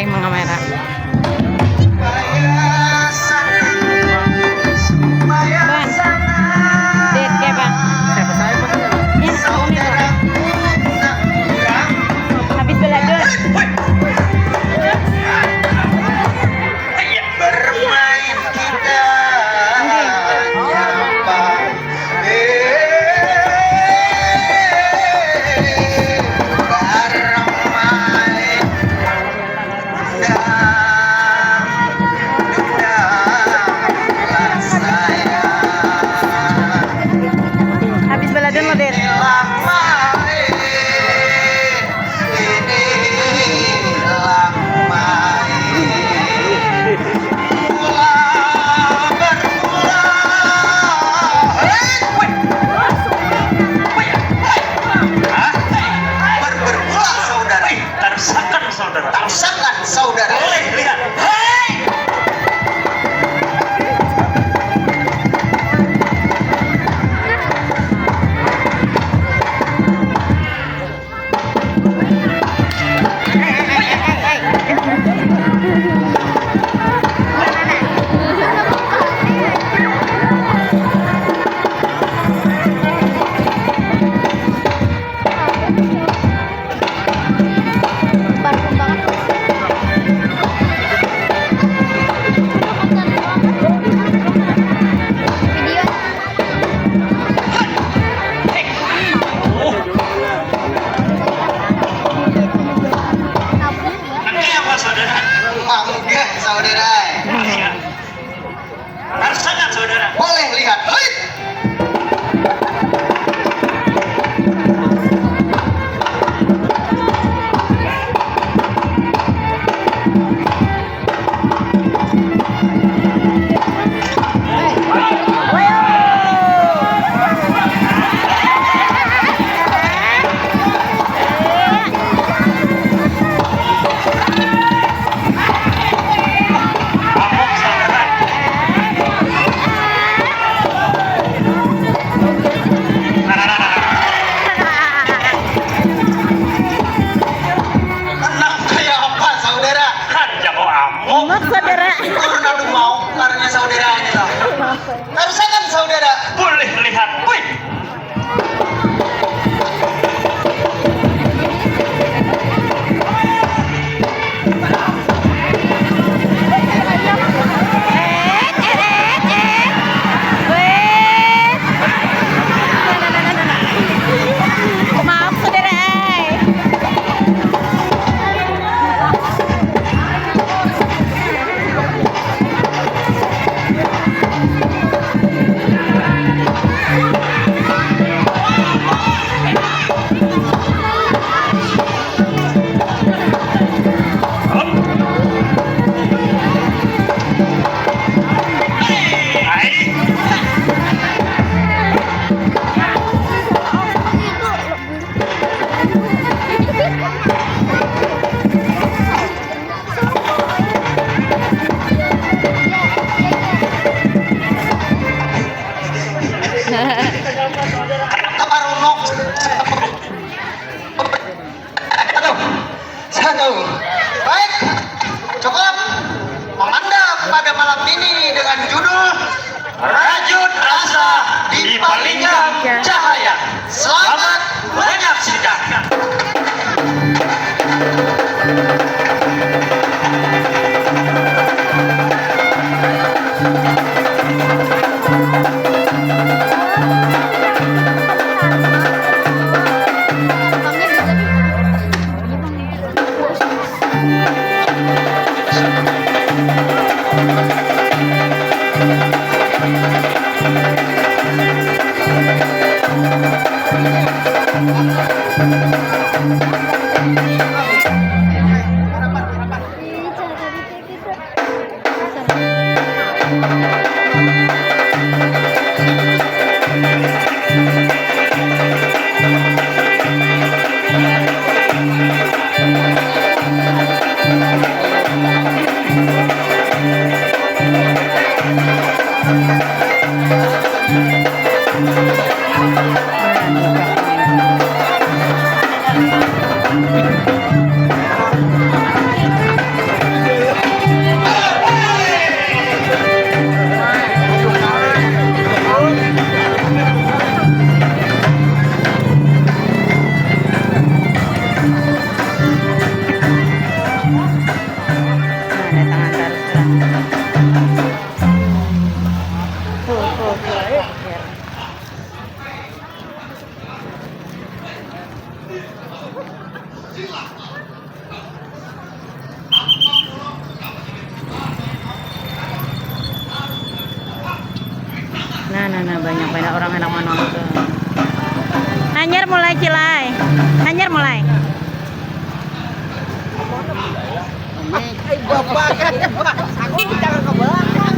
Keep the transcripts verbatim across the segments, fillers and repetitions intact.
Mangamera. Bang. Dek ya, Bang. Siapa saya, Bang? Ya, aku nih, Bang. Habis beladun. Bermain kita. Iya. Habis baladun lo, Ded. Ber-, bermula, saudara. Wih, tarsakan, saudara. Tarsakan, saudara. Boleh lihat. Hei! Angke apa, saudara? Angke, saudara. Rasakan, saudara. Boleh lihat. Hei! Tenang, kayak apa, saudara? Kan jago amuk. Amuk, saudara. Turun aku mau, karena saudaranya, loh. Tarusakan, saudara. Boleh lihat. Wih. Maaf, saudara, ai. Taparunuk. Aduh, satu. Baik, cukup. Pemanda pada malam ini dengan judul Rajut Asa di Palinggang Cahaya. Selamat menyaksikan. Banyak banar urang handak manonton. Hanyar mulai, Cilai. Hanyar mulai. Aku jangan ke belakang.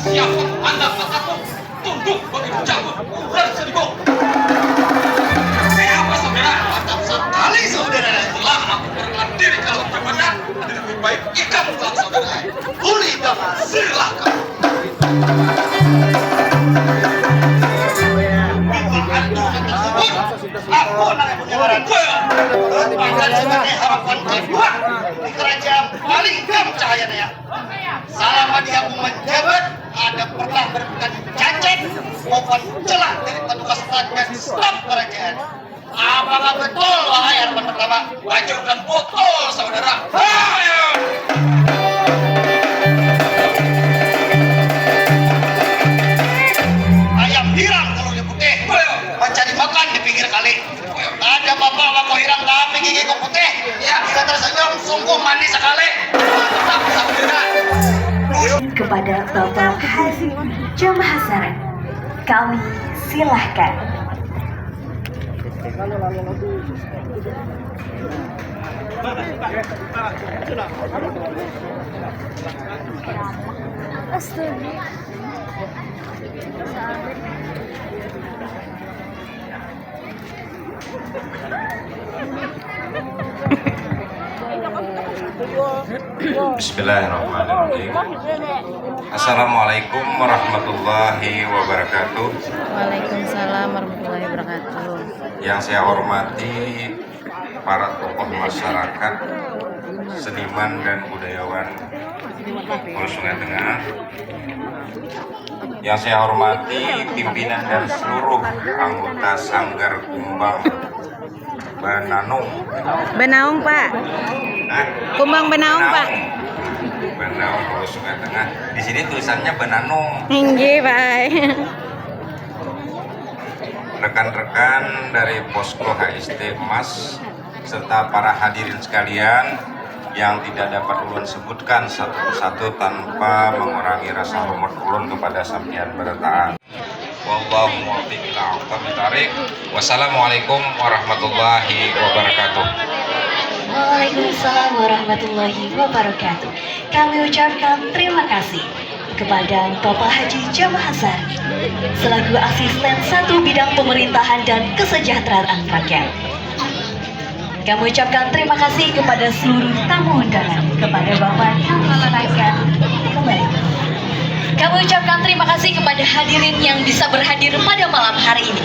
Siapa anda kataku? Tunduk bagi pejabat ular sedikit. Siapa saudara? Mantap sekali saudara. Setelah aku perkenalkan diri kalau jabatan, lebih baik ikam pulang saudara. Uli damai, silakan. Aku anak punya orang tua. Bahkan sebagai harapan kedua di kerajaan paling ikam cahayanya. Salama di aku manjabat, kada pernah berbuat cacat maupun celah dari petugas Satgas staf kerajaan. Apakah betul, wahai harapan pertama? Baju dan botol, saudara. Ayo! Ayam hirang kalau putih, mencari makan di pinggir kali. Ada bapak bako hirang tapi gigiku putih. Ya, bisa tersenyum, sungguh manis sekali. Tetap bisa bergerak. Kepada Bapak Haji Jamhasar, kami silahkan. Astaga. Bismillahirrahmanirrahim. Assalamualaikum warahmatullahi wabarakatuh. Waalaikumsalam warahmatullahi wabarakatuh. Yang saya hormati para tokoh masyarakat, seniman dan budayawan Hulu Sungai Tengah. Yang saya hormati pimpinan dan seluruh anggota Sanggar Kumbang Benanung. Benaung, Pak. Hah? Kumbang Benaung, Pak. Benaung, Hulu Sungai Tengah. Di sini tulisannya Benanung. Inggih, Pak. Rekan-rekan dari Posko H S T Emas serta para hadirin sekalian yang tidak dapat ulun sebutkan satu persatu tanpa mengurangi rasa hormat ulun kepada sampean berataan. Wallahu muwaffiq ila aqwamit thariq. Wassalamualaikum warahmatullahi wabarakatuh. Waalaikumsalam warahmatullahi wabarakatuh. Kami ucapkan terima kasih kepada Bapak Haji Jamhasar selaku Asisten Satu Bidang Pemerintahan dan Kesejahteraan Rakyat. Kami ucapkan terima kasih kepada seluruh tamu undangan, kepada Bapak kami serahkan kembali. Kami ucapkan terima kasih kepada hadirin yang bisa berhadir pada malam hari ini.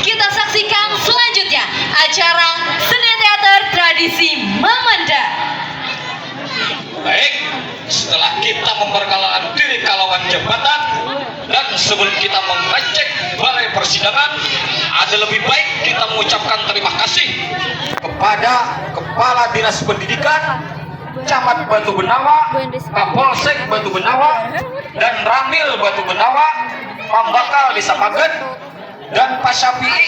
Kita saksikan selanjutnya acara seni teater tradisi Mamanda. Baik, setelah kita memperkenalkan diri kalawan jabatan dan sebelum kita mengecek balai persidangan, ada lebih baik kita mengucapkan terima kasih kepada Kepala Dinas Pendidikan Camat Batu Benawa, Kapolsek Batu Benawa, dan Ramil Batu Benawa, Pambakal Desa Paget, dan Pak Syafi'i,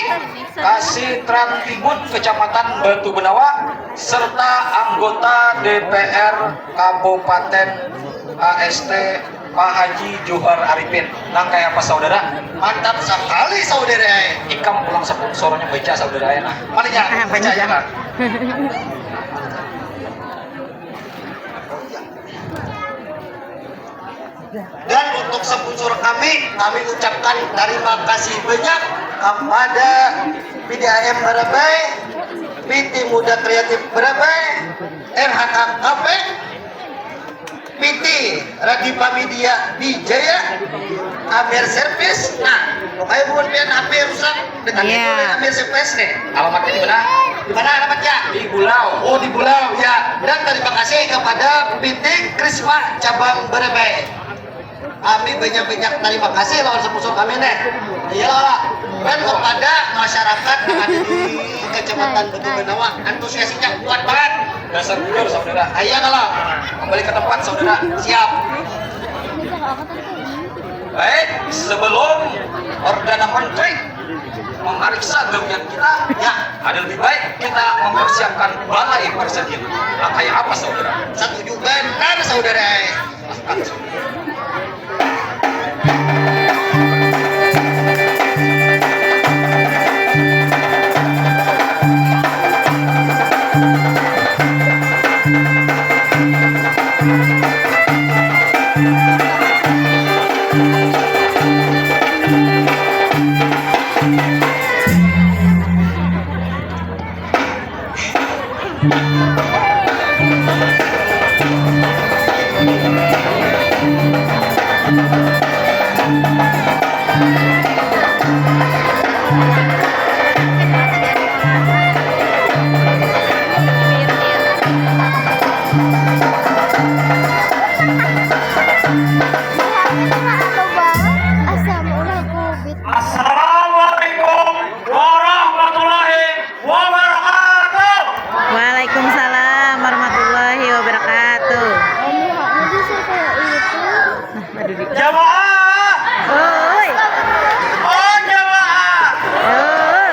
Kasih Trantibun Kecamatan Batu Benawa, serta anggota D P R Kabupaten A S T Pak Haji Johar Arifin. Nang kaya apa saudara? Mantap sakali saudara. Ikam pulang sponsor nya baca saudara ya nah. Mana nya? Baca aja lah. Dan untuk sponsor kami, kami ucapkan terima kasih banyak kepada P D A M Barabai, P T Muda Kreatif Barabai, R H K K P, P T Radipa Media Bijaya, Amir Service. Nah, pokoknya bukan pian H P rusak, datang Iya. Amir Service nih. Alamatnya di mana? Di mana alamatnya? Di Bulau. Oh, di Bulau ya. Dan terima kasih kepada P T Krisma cabang Barabai. Kami banyak-banyak terima kasih lawan sponsor kami nih. Iya lah. Dan kepada masyarakat yang ada di Kecamatan Batu Benawa, antusiasnya kuat banget. Dasar jujur saudara. Iya kalau kembali ke tempat saudara. Siap. Baik, sebelum Perdana Menteri memeriksa gawian kita, ya, ada lebih baik kita mempersiapkan balai persediaan. Nah, kayak apa, saudara? Satu juga, kan, saudara. Assalamualaikum warahmatullahi wabarakatuh. Waalaikumsalam warahmatullahi wabarakatuh. Mukanya bisa kayak itu. Aduh, di. Jamaah, Oi. Oh, jamaah. Oh.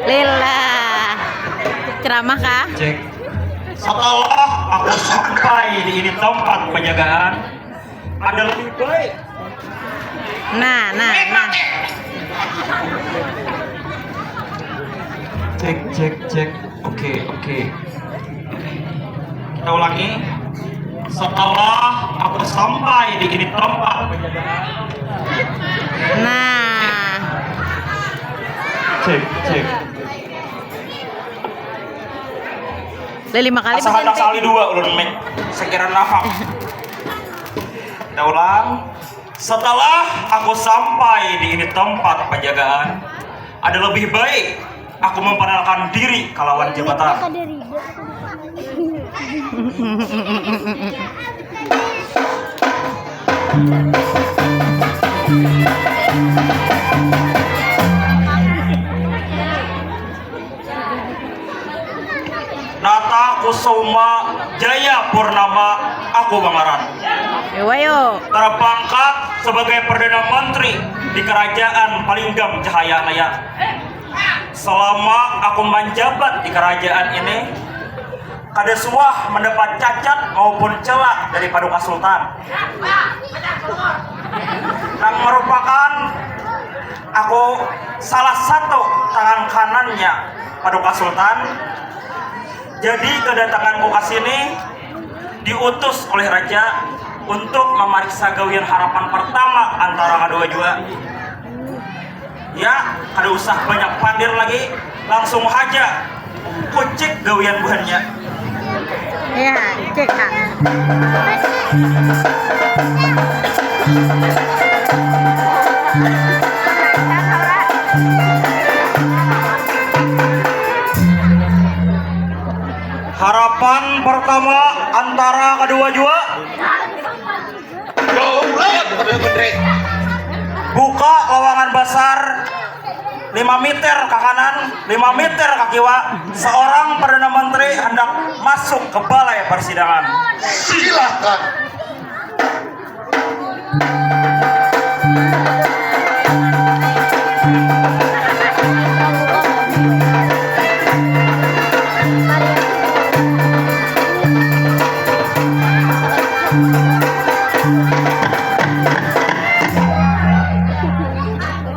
Lillah. Ceramah kah? Cek. Setelah aku sampai di ini tempat penjagaan, ada lebih baik. Nah, nah, nah. Cek, cek, cek. Oke, oke. Kita ulangi. Setelah aku sampai di ini tempat penjagaan, Nah. cek, cek. Lah, lima kali Asa handak berhenti. Kali dua ulun mic. Sekira nahak. Kita ulang. Setelah aku sampai di ini tempat penjagaan, ada lebih baik aku memperkenalkan diri kalawan jabatan. Ada Rida. Nata Kusuma Jaya Purnama aku bangaran. Yo, ayo. Terpangkat sebagai Perdana Menteri di Kerajaan Palinggam Cahaya Naya. Selama aku menjabat di kerajaan ini, kada suah mendapat cacat maupun celah dari Paduka Sultan. Nang merupakan aku salah satu tangan kanannya Paduka Sultan. Jadi kedatanganku ke sini diutus oleh raja untuk memeriksa gawian harapan pertama antara kadua jua. Ya, kada usah banyak pandir lagi, langsung haja kucik gawian buhannya. Ya, cek, Kak. Harapan pertama antara kadua jua. Buka lawangan basar lima meter ke kanan, lima meter ke kiwa. Seorang Perdana Menteri hendak masuk ke balai persidangan. Silakan.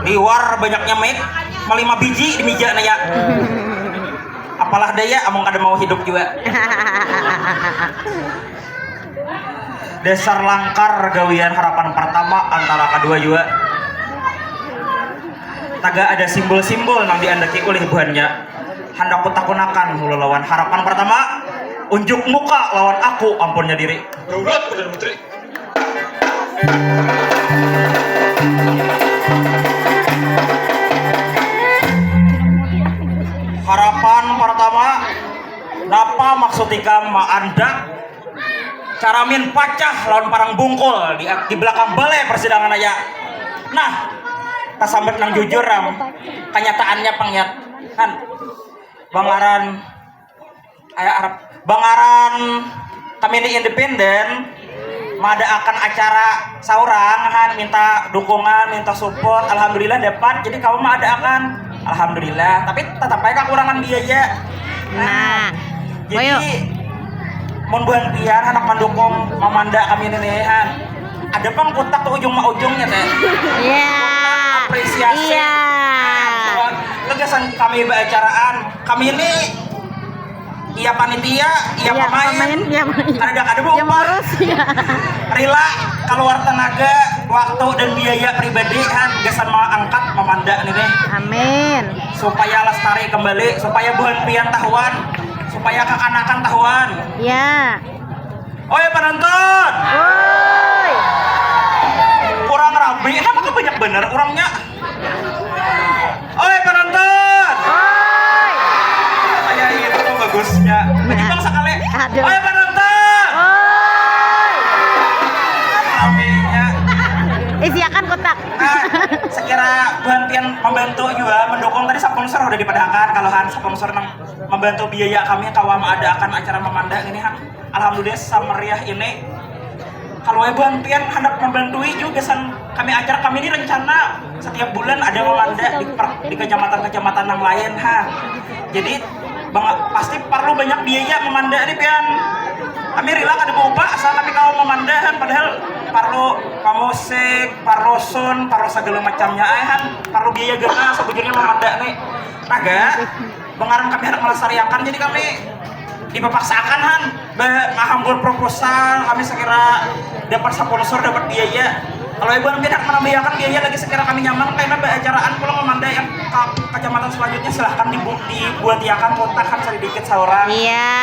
Liwar banyaknya mic, malima biji di mija naya. Apalah daya, amang kada mau hidup jua. Dasar langkar gawian harapan pertama antara kadua jua. Taga ada simbol-simbol nang diandaki ulih buhannya. Handak kutakunakan mula lawan harapan pertama, unjuk muka lawan aku ampunnya diri. Daulat Perdana Menteri. Harapan pertama, napa maksud ikam maandak caramin pacah lawan parang bungkul di, di belakang balai persidangan aja? Nah, tasambat nang jujur, Ram. Kenyataannya, pang, nyat. Kan, bangaran, aya arep, bangaran kami ini independen. Madaakan acara saurang han, minta dukungan, minta support, alhamdulillah dapat. Jadi kawa maadaakan, alhamdulillah, tapi tatap ai kakurangan biaya. Nah, Jadi Bayu. Mun buhan pian handak mandukung mamanda kami ini nih han, ada pang kutak tu ujung ma ujungnya teh. Ya. Apresiasi. Iya. Nah, tegasan kami baacaraan, kami ini iya panitia, iya Iya, pemain. pemain, iya, pemain. Kada ada kada Yang baupah. Ngurus ya. Rila keluar tenaga, waktu dan biaya pribadi han gasan mengangkat mamanda ini nih. Amin. Supaya lestari kembali, supaya buhan pian tahuan, supaya kakanakan tahuan. Ya. Oi penonton, Woi. kurang rabi, kenapa kok banyak bener orangnya? Oi penonton, Woi. kayak itu bagusnya. Lagi bang sekali. Aduh. Oi penonton, Woi. rabinya. Isiakan kotak. Nah, sekira buhan pian membantu juga mendukung tadi sponsor udah dipadahakan kalau han sponsor nang membantu biaya kami kawa maadaakan acara mamanda ini han. Alhamdulillah sameriah ini. Kalau buhan pian hendak membantui juga gasan kami acara kami ini rencana setiap bulan ada mamanda di, per- di kecamatan-kecamatan yang lain ha. Jadi bang, pasti perlu banyak biaya mamanda ini pian. Kami rela kada baupah asal kami kawa mamanda han, padahal perlu pamusik, perlu sound, perlu segala macamnya ai han, perlu biaya gana sebujurnya mamanda nih. Taga, bengaran kami hendak melestariakan jadi kami dipaksakan han be ngahambur proposal kami sekira dapat sponsor dapat biaya. Kalau ibu nanti hendak menambahakan biaya lagi sekira kami nyaman karena baacaraan pulang mamanda yang ke kecamatan selanjutnya silahkan dibu dibuatiakan kotak han sedikit seorang. Iya.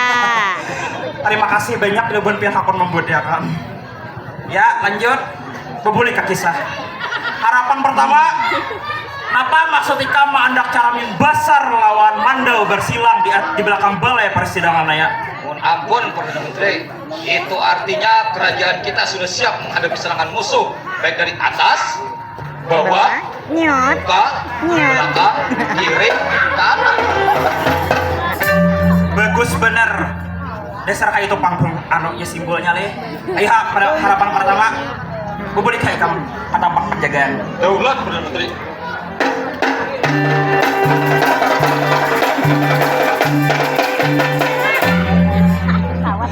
Terima kasih banyak dari buhan pian hakun membuatiakan. Ya lanjut, bebulik ke kisah. Harapan pertama, napa maksud ikam maandak caramin basar lawan mandau bersilang di, di belakang balai persidangan naya? Mohon ampun Perdana Menteri, itu artinya kerajaan kita sudah siap menghadapi serangan musuh baik dari atas, bawah, Nyot. Muka, Iya. Belakang, Kiri, Kanan. Bagus bener. Dasar kayak itu panggung anunya simbolnya leh. Ayo ha, pada harapan pertama, gue boleh kayak kamu kata penjagaan. Daulat Perdana Menteri.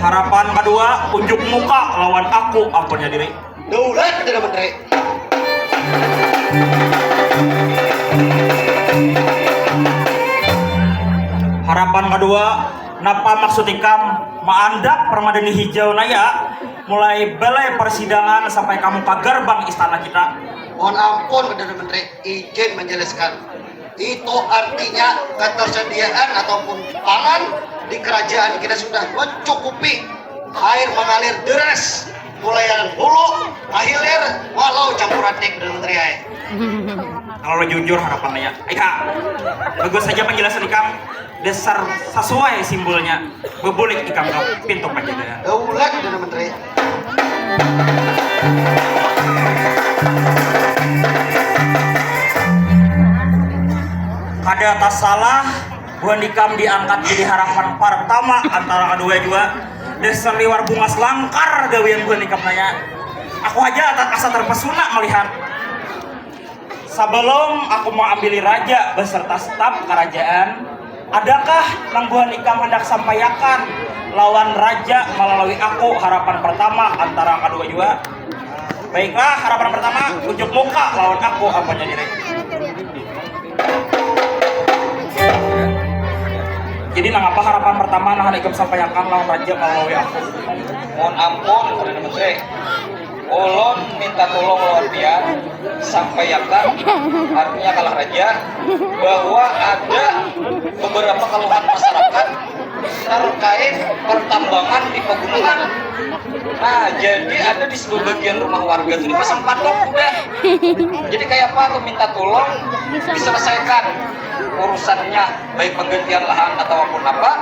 Harapan kedua, unjuk muka lawan aku akunnya diri. Daulat Perdana Menteri. Harapan kedua, napa maksud ikam maandak permadani hijau naya mulai balai persidangan sampai kamu ke gerbang istana kita? Mohon ampun Perdana Menteri, izin menjelaskan. Itu artinya ketersediaan ataupun pangan di kerajaan kita sudah mencukupi, air mengalir deras mulai yang hulu ahilir walau campur atik Perdana Menteri ai. Kalau lo jujur harapannya, Ika, bagus saja penjelasan ikam. Dasar sesuai simbolnya, bebulik ikam ke pintu penjagaan. Daulat Perdana Menteri. Kada tasalah, buhan ikam diangkat jadi harapan pertama antara kedua jua. Dasar liwar bungas langkar gawian buhan ikam naya. Aku aja asa terpesona melihat. Sebelum aku mengambili raja beserta staf kerajaan, adakah nang buhan ikam hendak sampaiakan lawan raja melalui aku harapan pertama antara kedua jua? Baiklah, harapan pertama, unjuk muka lawan aku apanya diri. Jadi nangapa harapan pertama nang handak ikam sampaiakan lawan raja melalui aku? Mohon ampun Perdana Menteri. Ulun minta tulung lawan pian sampaiakan, artinya kalah raja, bahwa ada beberapa keluhan masyarakat terkait pertambangan di pegunungan. Nah, jadi ada di sebagian rumah warga itu dipasang patok udah. Jadi kayak apa aku minta tolong diselesaikan urusannya, baik penggantian lahan ataupun apa.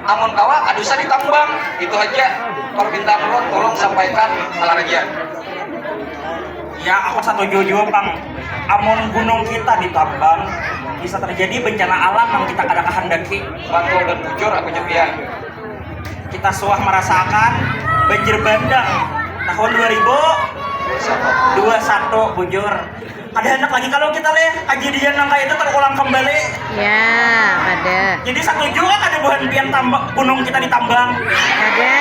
Amun kawa, kada usah ditambang. Itu aja permintaan ulun, tolong sampaikan kalah raja. Ya, aku satuju jua pang. Amun gunung kita ditambang, bisa terjadi bencana alam yang kita kada kehendaki. Batul dan bujur aku nya pian. Kita suah merasakan banjir bandang Tahun dua ribu dua satu, bujur. Kada handak lagi kalau kita leh kejadian nang kayak itu terulang kembali. Ya, ada. Jadi satuju kan ada buhan pian tambak gunung kita ditambang. Ada.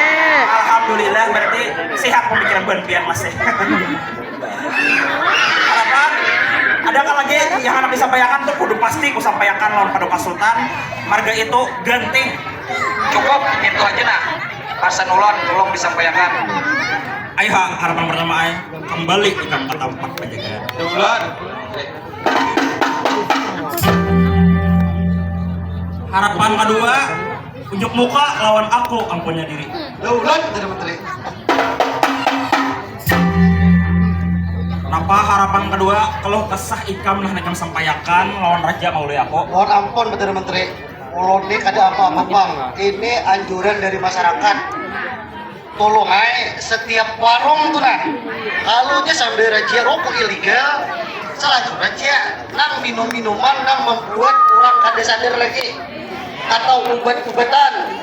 Alhamdulillah, berarti sehat pemikiran buhan pian masih. Harapan ada kan lagi yang anak disampaikan tuh kudu pasti kusampaikan lawan Paduka Sultan. Marga itu ganting. Cukup itu aja nah. Pasan ulon tolong disampaikan. Ayo ha, harapan pertama ay, kembali ikam ke tempat penjagaan. Duluan. Harapan kedua, unjuk muka lawan aku ampunnya diri. Duluan, Perdana Menteri. Napa harapan kedua, kalau kesah ikam nah ikam sampaikan lawan raja maulai aku. Mohon ampun, Perdana Menteri. Ulun ni kada apa-apa, Bang. Ini anjuran dari masyarakat. Tolong ai, setiap warung tu nah, kalunya sambil rajia rokok ilegal, salah jua cia nang minum-minuman nang membuat urang kada sadar lagi, atau ubat-ubatan,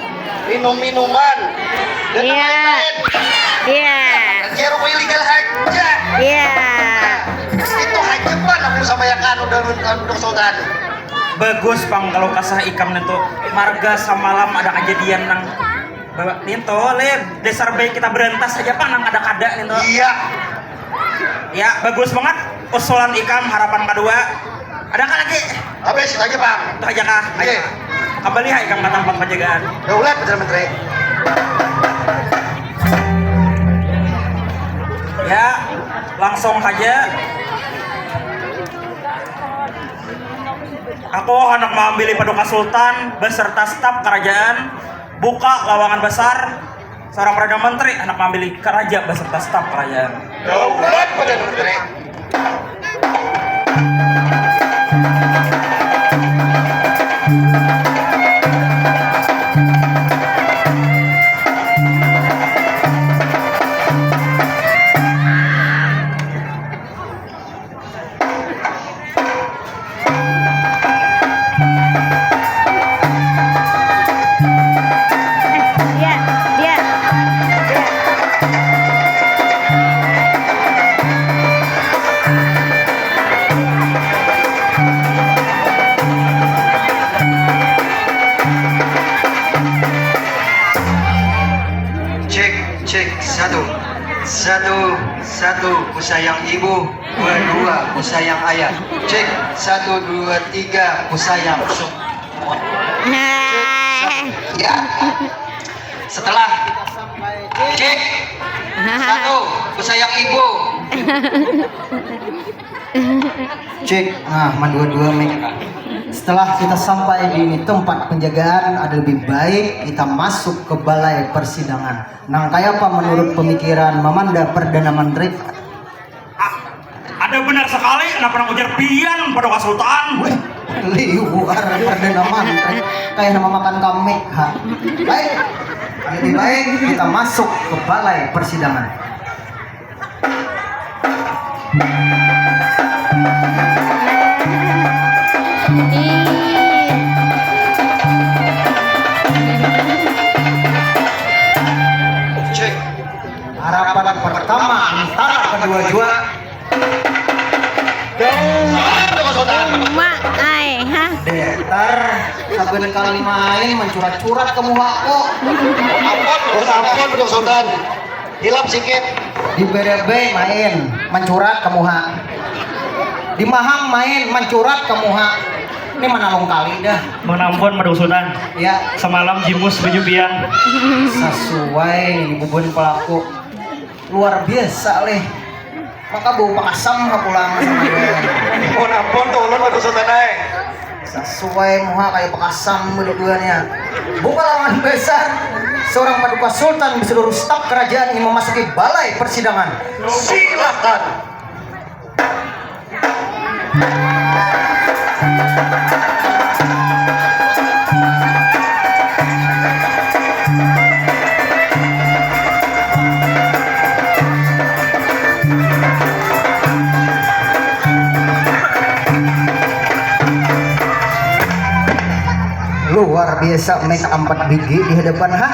minum-minuman, dan Iya. lain-lain. Iya. Rajia rokok ilegal haja. Iya. Itu haja pan aku sampaikan udah untuk Sultan. Bagus pang kalau kasah ikam nih tuh. Marga samalam ada kejadian nang Bawa pintu, Lid. Dasar baik kita berantas aja, Pak, nang kada-kada nih tuh. Iya. Ya, bagus banget usulan ikam, harapan kedua. Ada nggak lagi? Habis itu aja, Pak. Itu aja kah? Iya. Ayo. Kembali ya ikam ke tempat penjagaan. Ya ulah, Perdana Menteri. Ya, langsung saja. Aku hendak mengambil Paduka Sultan beserta staf kerajaan. Buka lawangan besar, seorang Perdana Menteri handak maambil karaja beserta staf kerajaan. Daulat Perdana Menteri. Cek, cek, satu. Satu, satu, ku sayang ibu. Dua, dua, ku sayang ayah. Cek, satu, dua, tiga, ku sayang. Nah. Ya. Setelah. Cek. Satu, ku sayang ibu. Cek, nah, mandua-dua, Mek. Setelah kita sampai di tempat penjagaan, ada lebih baik kita masuk ke balai persidangan. Nang kaya apa menurut pemikiran Mamanda Perdana Menteri? Ah, ada benar sekali, kenapa nang ujar pian pada Sultan? Weh, liwar Perdana Menteri, kayak nama makan kami, ha. Baik, lebih baik kita masuk ke balai persidangan. Cek. Harapan pertama antara kedua jua. Uma ai, ha. Datar, saben kali main mencurat-curat ke muhaku. Ampun, ampun, Sultan. Hilap sikit. Di Berebe main, mancurat ka muha. Di Maham main, mancurat ka muha. Ini mana long kali dah. Mohon ampun, Madung Sutan. Ya. Semalam jimus baju pian. Sasuai ini bubun pelaku. Luar biasa leh. Maka bau pakasam ha pulang sama dia. Mohon ampun, tulun, Madung Sutan ai. Sasuai muha kaya pakasam bedua-duanya. Buka lawangan besar. Seorang paduka sultan beseluruh staf kerajaan ingin memasuki balai persidangan. Silakan. Luar biasa, mic empat biji di hadapan, ha?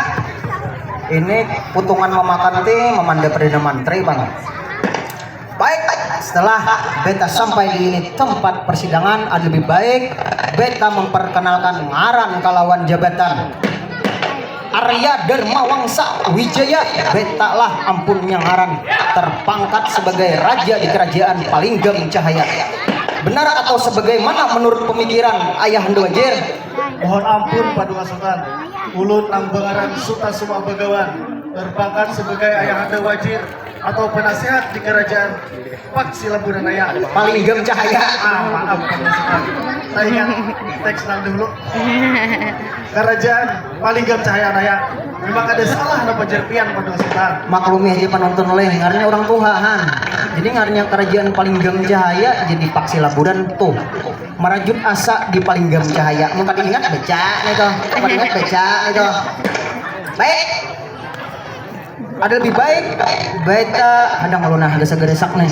Ini putungan mamakan ti mamanda Perdana Mantri pang. Baik, setelah beta sampai di ini tempat persidangan, ada lebih baik beta memperkenalkan ngaran kalawan jabatan. Arya Dharma Wangsa Wijaya, beta lah ampunnya ngaran terpangkat sebagai raja di kerajaan Palinggam Cahaya. Benar atau sebagaimana menurut pemikiran Ayahanda Wajir? Mohon ampun, Paduka Sutan. Ulun nang bangaran Suta Suma Bagawan, terpangkat sebagai Ayahanda Wajir atau penasehat di kerajaan Pak Silaburan Raya. Palinggam Cahaya. Ah, maaf, Paduka Sutan. Saya ingat teks nang dulu. Kerajaan Palinggam Cahaya Raya. Memang ada salah napa jerpian, Paduka Sutan. Maklumi aja penonton leh, ngarannya orang tua, han. Jadi ngarannya kerajaan Palinggam Cahaya, jadi Pak Silaburan tuh. Marajut asa di Palinggam Cahaya. Mun kada ingat baca nih tuh. Kada ingat baca nih tuh. Baik. Ada lebih baik beta hadang ulun nah, gasa-garasak nih.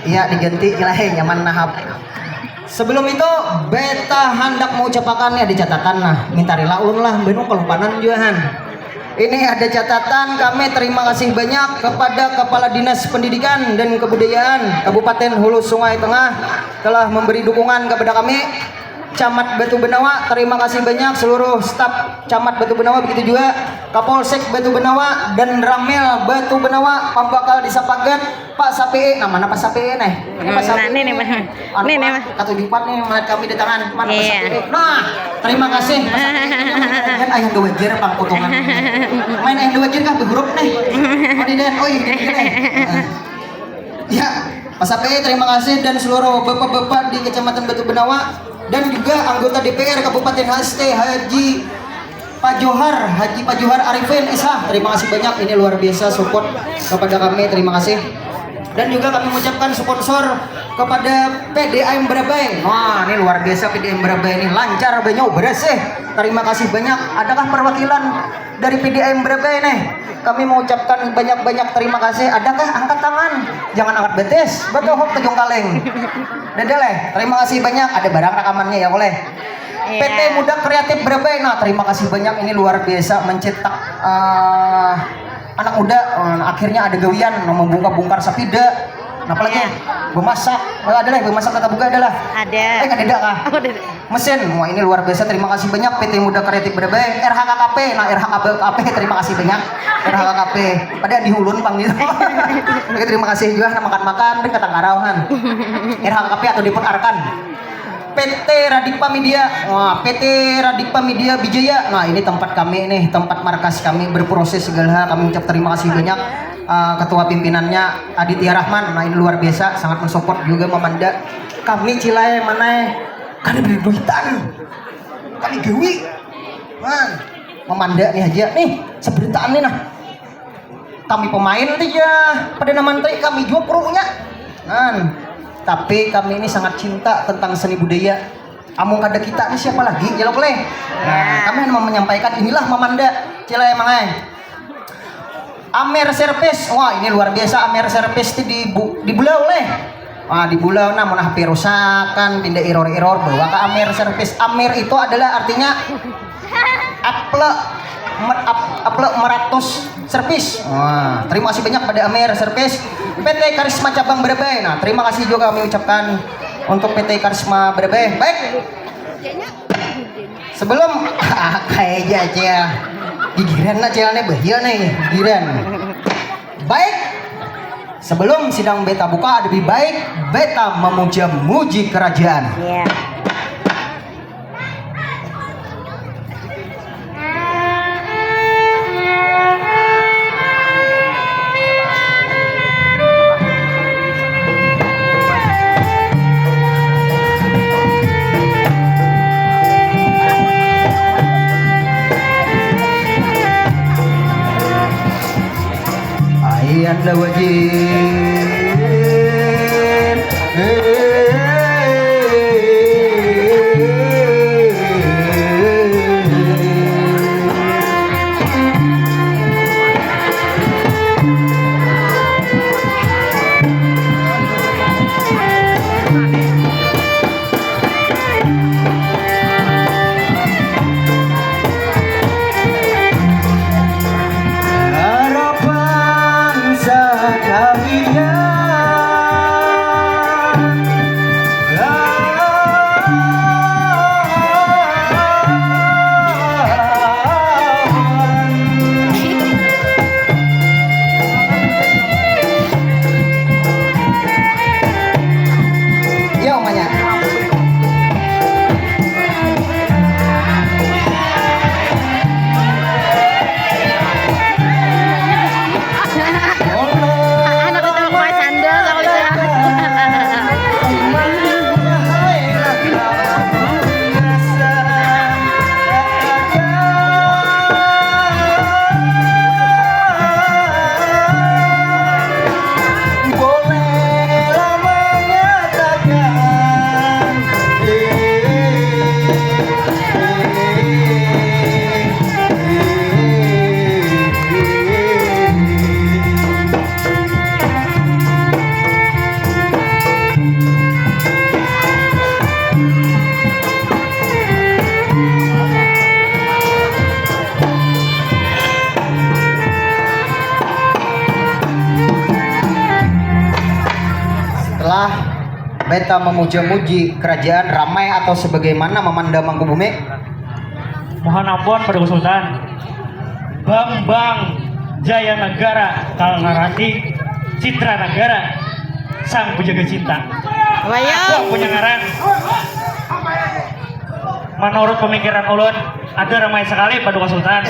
Iya, diganti lah, hei, nyaman nahap. Sebelum itu, beta handak mengucapakan nih, ada catatan nah, minta rela ulun lah, benu kelupanan jua han. Ini ada catatan, kami terima kasih banyak kepada Kepala Dinas Pendidikan dan Kebudayaan Kabupaten Hulu Sungai Tengah telah memberi dukungan kepada kami. Camat Batu Benawa, terima kasih banyak seluruh staf Camat Batu Benawa, begitu juga Kapolsek Batu Benawa dan Ramil Batu Benawa, pambakal di Sapagat, Pak Sapee. Nah, mana Pak Sapee nih? Ini Pak Hmm, nah, Sapee ini nih, nih. Pak. Anu, Ini nih, Pak, Pak. Katujuh Pak nih, melihat kami datangan. Mana Pak Iya. Sapee? Nah, terima kasih Pak Sapee. Ini kan ayah Dewajir pang potongan. Main ayah Dewajir kah berhuruf nih? Oh, di dan, oh iya, gini, gini. Ya, Pak Sapee, terima kasih dan seluruh bapak-bapak di Kecamatan Batu Benawa dan juga anggota D P R Kabupaten Haste Haji Pak Johar, Haji Pak Johar Arifin Ishah, terima kasih banyak, ini luar biasa support kepada kami, terima kasih. Dan juga kami mengucapkan sponsor kepada P D A M Berabai. Wah, ini luar biasa P D A M Berabai ini, lancar, banyau, bersih. Terima kasih banyak. Adakah perwakilan dari P D A M Berabai nih? Kami mengucapkan banyak-banyak terima kasih. Adakah angkat tangan? Jangan angkat betis, betuhuk ke jungkaling. Dede leh, terima kasih banyak. Ada barang rekamannya ya, boleh. Iya. P T Muda Kreatif Brebeng, nah, terima kasih banyak, ini luar biasa mencetak, eh, anak muda. Eh, akhirnya ada gawian, membongkar-bongkar sapida. Nah, apalagi Iya. bemasak. Oh, ada lah bemasak, kata buka ada lah. Ada. Eh, kada ada kah? Oh, ada. Mesin, wah, ini luar biasa. Terima kasih banyak P T Muda Kreatif Brebeng, R H K K P. Nah, R H K P, terima kasih banyak R H K K P. Pada di Hulun pang gitu. Oke, terima kasih juga, nah, makan-makan di Katangkarauhan. R H K K P atau Depot Arkan. P T Radipa Media, wah, P T Radipa Media Bijaya. Nah, ini tempat kami nih, tempat markas kami berproses segala hal. Kami ucap terima kasih banyak, eh, ketua pimpinannya Aditya Rahman. Nah, ini luar biasa, sangat mensupport juga, memanda kami cilai mana kada berduitan. Kami gawi. Man, memanda nih aja nih, seberitaan nih nah. Kami pemain aja pada nama nanti kami juga krunya. Nan, tapi kami ini sangat cinta tentang seni budaya. Amun kada kita nih siapa lagi, ya lo, Kle? Nah, kami mau menyampaikan inilah memanda. Cila emang, eh. Amer Servis, wah, ini luar biasa. Amer Servis itu di bu-, di Bulau leh. Wah, di Bulau, nah, mun H P rusakan, pindah error-error, bawa ke Amer Servis. Amer itu adalah artinya aple mer-, ap-, aple meratus servis. Wah, terima kasih banyak pada Amer Servis, P T Karisma Cabang Brebeng. Nah, terima kasih juga kami ucapkan untuk P T Karisma Brebeng. Baik. Sebelum kayak aja, aja. Gigiran lah, celana bahaya nih, gigiran. Baik. Sebelum sidang beta buka, lebih baik beta memuja-muji kerajaan. Iya. Ayan da wajib. Kita memuja-muji kerajaan ramai atau sebagaimana memandang Mangkubumi? Mohon ampun, Paduka Sultan. Bambang Jaya Negara Kalngarati Citra Negara Sang Penjaga Cinta. Wayo. Aku punya ngaran. Menurut pemikiran ulun, ada ramai sekali, Paduka Sultan.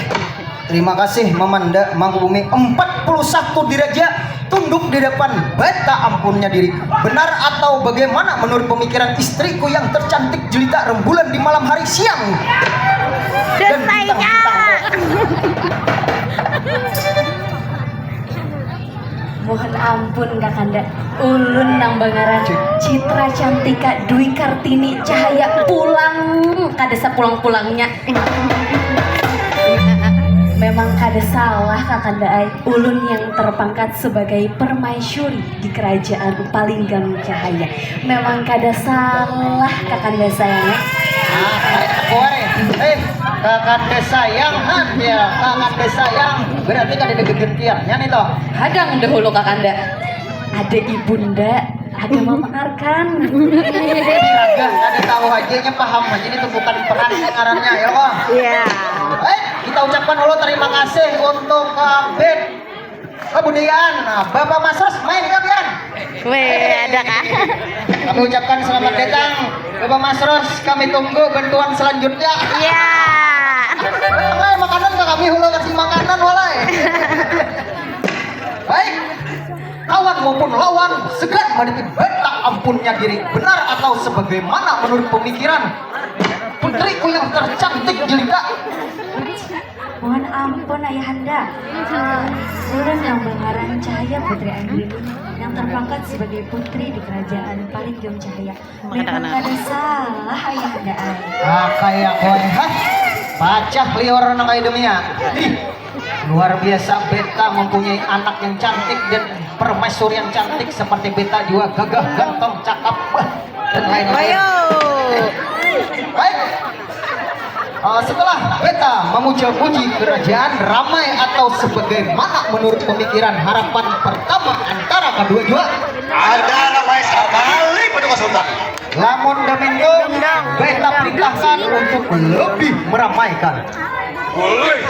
Terima kasih, Mamanda Mangkubumi empat puluh satu diraja tunduk di depan bata ampunnya diri. Benar atau bagaimana menurut pemikiran istriku yang tercantik jelita rembulan di malam hari siang? Dan bintang-bintang. Mohon ampun, Kakanda. Ulun nang bangaran Citra Cantika Dwi Kartini Cahaya pulang kada sapulang-pulangnya. Memang kada salah, Kakanda ai. Ulun yang terpangkat sebagai permaisuri di kerajaan Palinggam Cahaya. Memang kada salah, Kakanda sayang. Nah, eh, kakanda sayang, han ya, kakanda sayang. Berarti kada ada gegentinnya nih loh. Hadang dahulu, Kakanda. Ada ibunda, ada mama Arkan. Raga, kada tahu aja nya, paham aja nih, tumpukan peran ngarannya ya kok. Iya. Eh, kita ucapkan dulu terima kasih untuk uh, band kebudayaan. Nah, Bapak Masros main kah, Bian? Weh, ada kah? Kami ucapkan selamat datang Bapak Masros, kami tunggu bantuan selanjutnya. Iya. Walai, makanan ke kami hulu kasih makanan, walai. Baik, kawan maupun lawan segera meniti bata ampunnya diri, benar atau sebagaimana menurut pemikiran putriku yang tercantik jelita. Mohon ampun, Ayahanda. Ulun yang bangaran Cahaya Putri Anggini yang terpangkat sebagai putri di kerajaan Palinggam Cahaya. Memang kada salah, Ayahanda ai. Ah, kaya kau eh, hah? Pacah liur nang kaya dunia. Ih, luar biasa, beta mempunyai anak yang cantik dan permaisuri yang cantik seperti beta juga, gagah, ganteng, cakep, bah, dan lain-lain. Ayo. Baik. Uh, setelah beta memuja-puji kerajaan ramai atau sebagaimana menurut pemikiran harapan pertama antara kedua jua, ada ramai sekali, Paduka Sultan. Lamun damintu, beta perintahkan untuk lebih meramaikan. Boleh.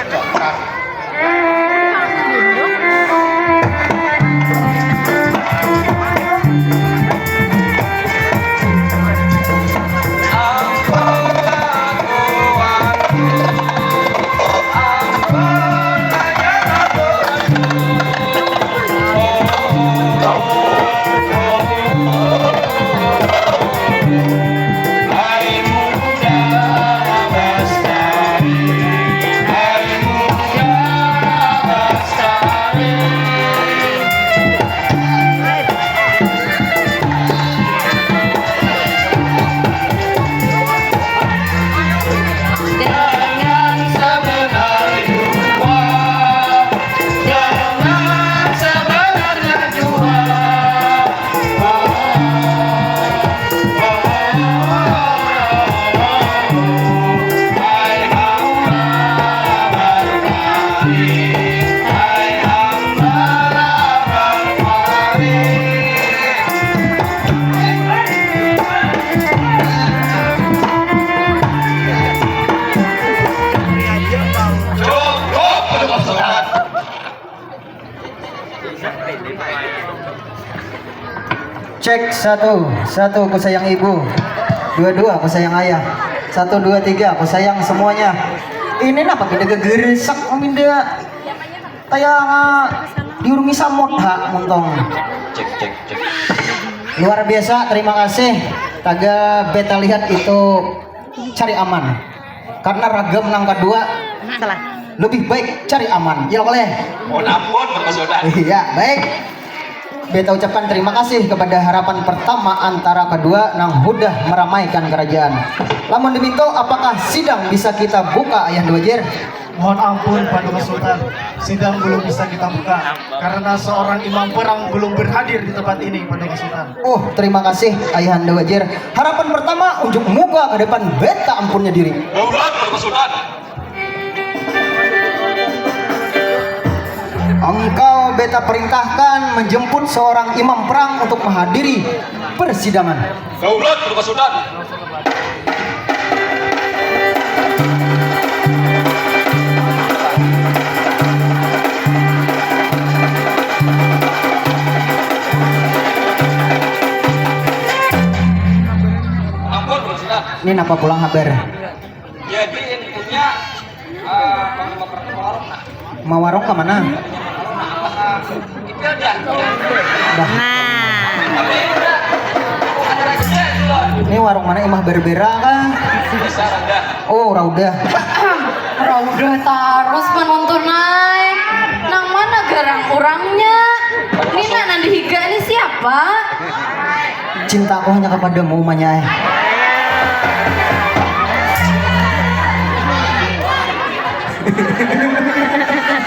Cek satu, satu, ku sayang ibu. Dua, dua, ku sayang ayah. Satu, dua, tiga, ku sayang semuanya. Ini napa pindah gegeresak, pindah kayak uh, diurungi samot ha, muntong. Luar biasa, terima kasih. Taga beta lihat itu cari aman. Karena ragam nang kedua lebih baik cari aman. Ya boleh. Mohon ampun, Mas Odan. Iya, baik. Beta ucapkan terima kasih kepada harapan pertama antara kedua nang hudah meramaikan kerajaan. Lamun diminta, apakah sidang bisa kita buka, Ayah Dwajir? Mohon ampun, Paduka Sultan. Sidang belum bisa kita buka karena seorang imam perang belum berhadir di tempat ini, Paduka Sultan. Oh, terima kasih, Ayahanda Wajir. Harapan pertama, unjuk muka ke depan beta ampunnya diri. Daulat, Paduka Sultan. Engkau beta perintahkan menjemput seorang imam perang untuk menghadiri persidangan. Daulat Kesultanan. Ampun, Kesultanan. Ini napa pulang habar? Jadi intinya, eh, panglima perang mawarung nah. Mawarung ke mana? Nah. Ini warung mana, Imah Berbera kah? Oh, Raudah. Raudah tarus penonton ai. Nang mana garang urangnya? Nina nang dihiga ni siapa? Cintaku hanya kepadamu, Manya.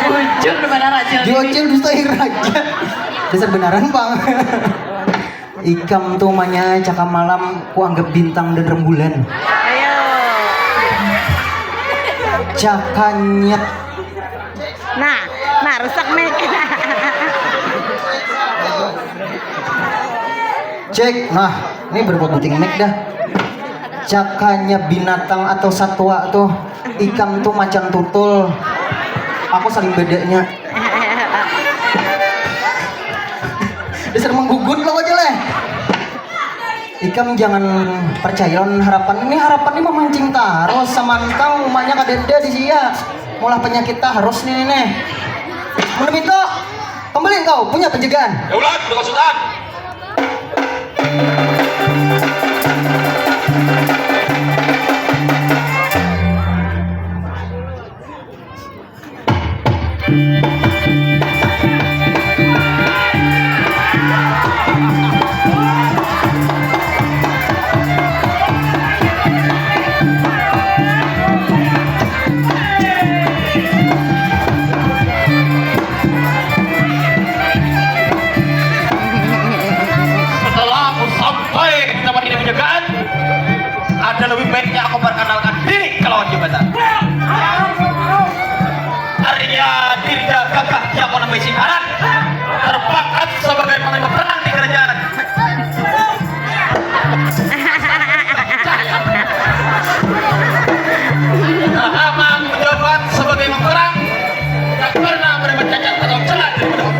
Bujur banar aja. Diocil dusta ira aja. Dasar benaran, Bang. Ikam tuh, Manya, cakap malam ku anggap bintang dan rembulan. Ayo. Cakanyet. Nah, nah, rusak mic. Cek, nah, ini berapa buting mic dah. Cakanya binatang atau satwa tuh, ikam tuh macan tutul. Aku saling bedanya. Dasar menggugut lo aja leh. Ikam jangan percaya lawan harapan. Ini harapan ini memancing tarus, samantang umanya kadada di sia. Maulah penyakit tarus nih, nih. Mun itu, kembali engkau punya penjagaan. Daulat, Tuan Sultan. Setelah aku sampai di tempat ini penjagaan, ada lebih baiknya aku perkenalkan diri ke lawan jabatan. Arya Dirga Gagah Jago Nembesi Arat terpangkat sebagai panglima perang di kerajaan. Selama aku menjabat sebagai panglima perang, tidak pernah mendapat cacat atau celah dari musuh.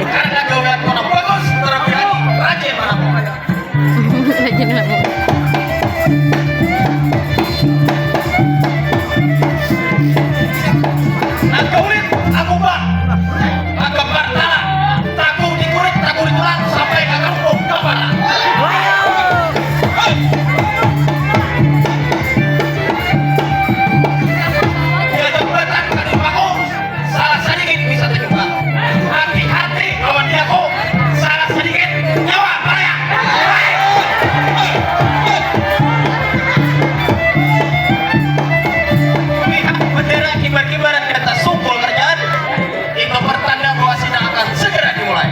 Karena gawean kurang bagus, terlebih lagi rajin merampok. Rajin merampok. Nah, kulit aku bang. Maka partala, taku di kulit, taku di tulang, sampai ka kampung kapala. Hei! Dia jambatan ka Limpaku, salah sadikit bisa tajumpa. Hati-hati lawan diaku, salah sadikit nyawa marayang. Lihat bendera kibar-kibaran di atas sungkul kerajaan. Itu pertanda bahwa sidang akan segera dimulai.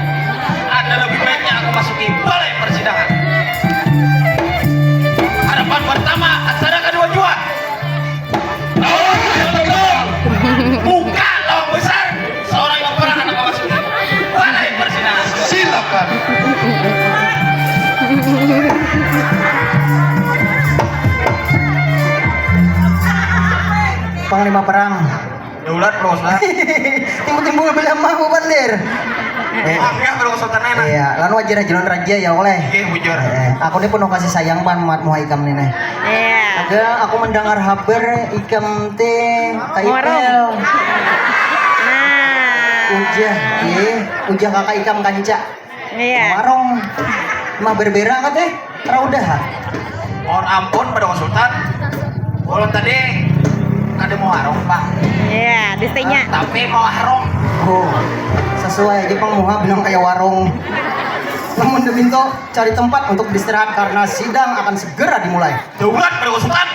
Ada lebih baiknya aku masuki balai persidangan. Hadapan pertama antara kedua jua. Buka lawang besar. Seorang yang pernah anak masuki balai persidangan. Silakan. Panglima perang. Daulat, Bro Ustaz. Timbul-timbul belah mau bandir. Eh, Mangga, Bro Sultan, enak. Iya, lalu aja rajunan raja ya oleh. Iya, bujur. Eh, aku ni penuh kasih sayang pan mat muha ikam ni, nih. Iya. Ada aku mendengar habar ikam teh Muarung. Kaipel. Nah. Ujah, iya. Ujah kakak ikam kanca. Iya. Warung mah berbera kateh, raudah. Mohon ampun pada Sultan. Ulun tadi kada mau warung, Pak. Iya, distanya. Eh, tapi mau warung. Oh, sesuai aja pang muha bilang kayak warung. Namun demi itu, cari tempat untuk beristirahat karena sidang akan segera dimulai. Daulat pada Sultan.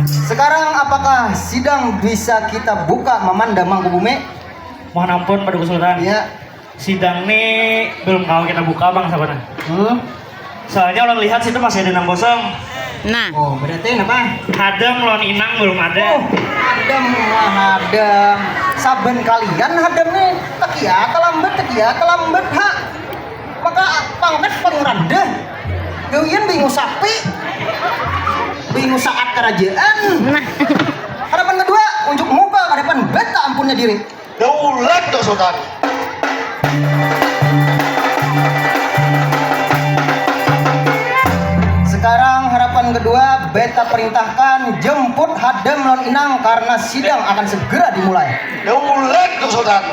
Sekarang apakah sidang bisa kita buka memandang Mangkubumi? Mohon ampun, Paduka Sultan. Iya. Sidang ni belum kawa kita buka, Bang, sabanarnya. Hmm. Soalnya ulun lihat situ masih ada nang kosong. Nah. Oh, berarti napa? Hadam lawan Inang belum ada. Oh, hadam, wah, hadam. Saban kalian hadam ni tak Iya, talambat, iya, talambat, ha. Maka pangkat paling randah. Gawian bingung sapi. Bingung saat kerajaan. Nah. Harapan kedua, unjuk muka ke depan beta ampunnya diri. Daulat tu Sultan. Sekarang harapan kedua, beta perintahkan jemput Hadam lawan Inang karena sidang akan segera dimulai. Daulat tu Sultan.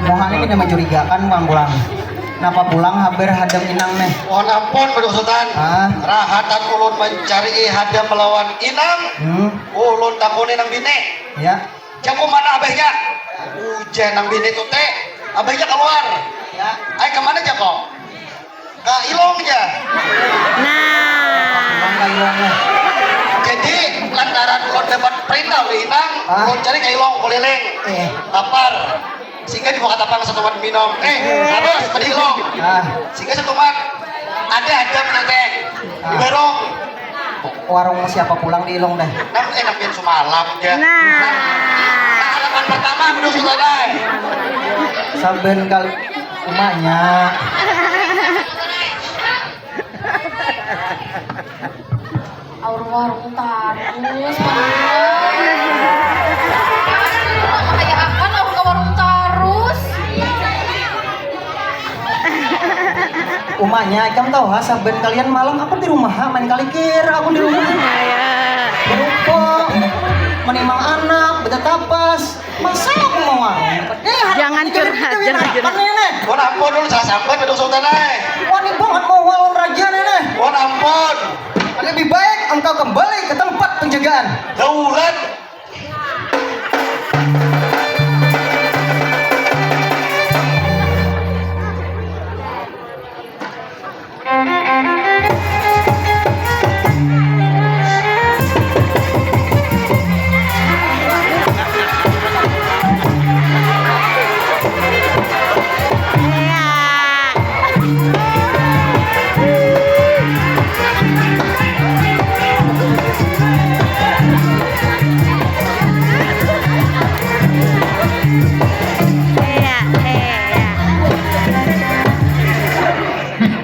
Muha ni kena mencurigakan, Bang, pulang. Napa pulang habar Hadam Inang nih? Mohon ampun, Beduk Sultan. Ah. Rahatan ulun mencari Hadam melawan Inang. Hmm. Ulun takuni nang bini. Ya. Jaku mana abahnya? Ujar nang bini tu teh, abahnya keluar. Ya. Ai kemana jako? Ka ilong ja. Nah. Pulang ka ilongnya. Jadi lantaran ulun dapat perintah oleh Inang, ah, ulun cari ka ilong kuliling. Eh. Lapar. Sehingga dibuka tapang satumat minum. Eh, harus pada ilong. Ah. Sehingga satumat ada ada menateh. Ah. Di barong. Warung siapa pulang di ilong deh? Nang enak yang semalam ya. Nah. Nah, halaman pertama menurut kita deh. Saben kali umanya. Aur warung tarus. Kayak apa aur ke warung tarus? Umanya, ikam tahu ha, saben kalian malam aku di rumah ha, main kalikir aku di rumah. Ya. Berupok, menimang anak, betetapas. Masa aku mau warung? Jangan curhat, jangan curhat. Wan ampun dulu, saya sampai ke Sultan ai. Wani banget mau lawan raja nih. Wan ampun. Lebih baik engkau kembali ke tempat penjagaan. Daulat.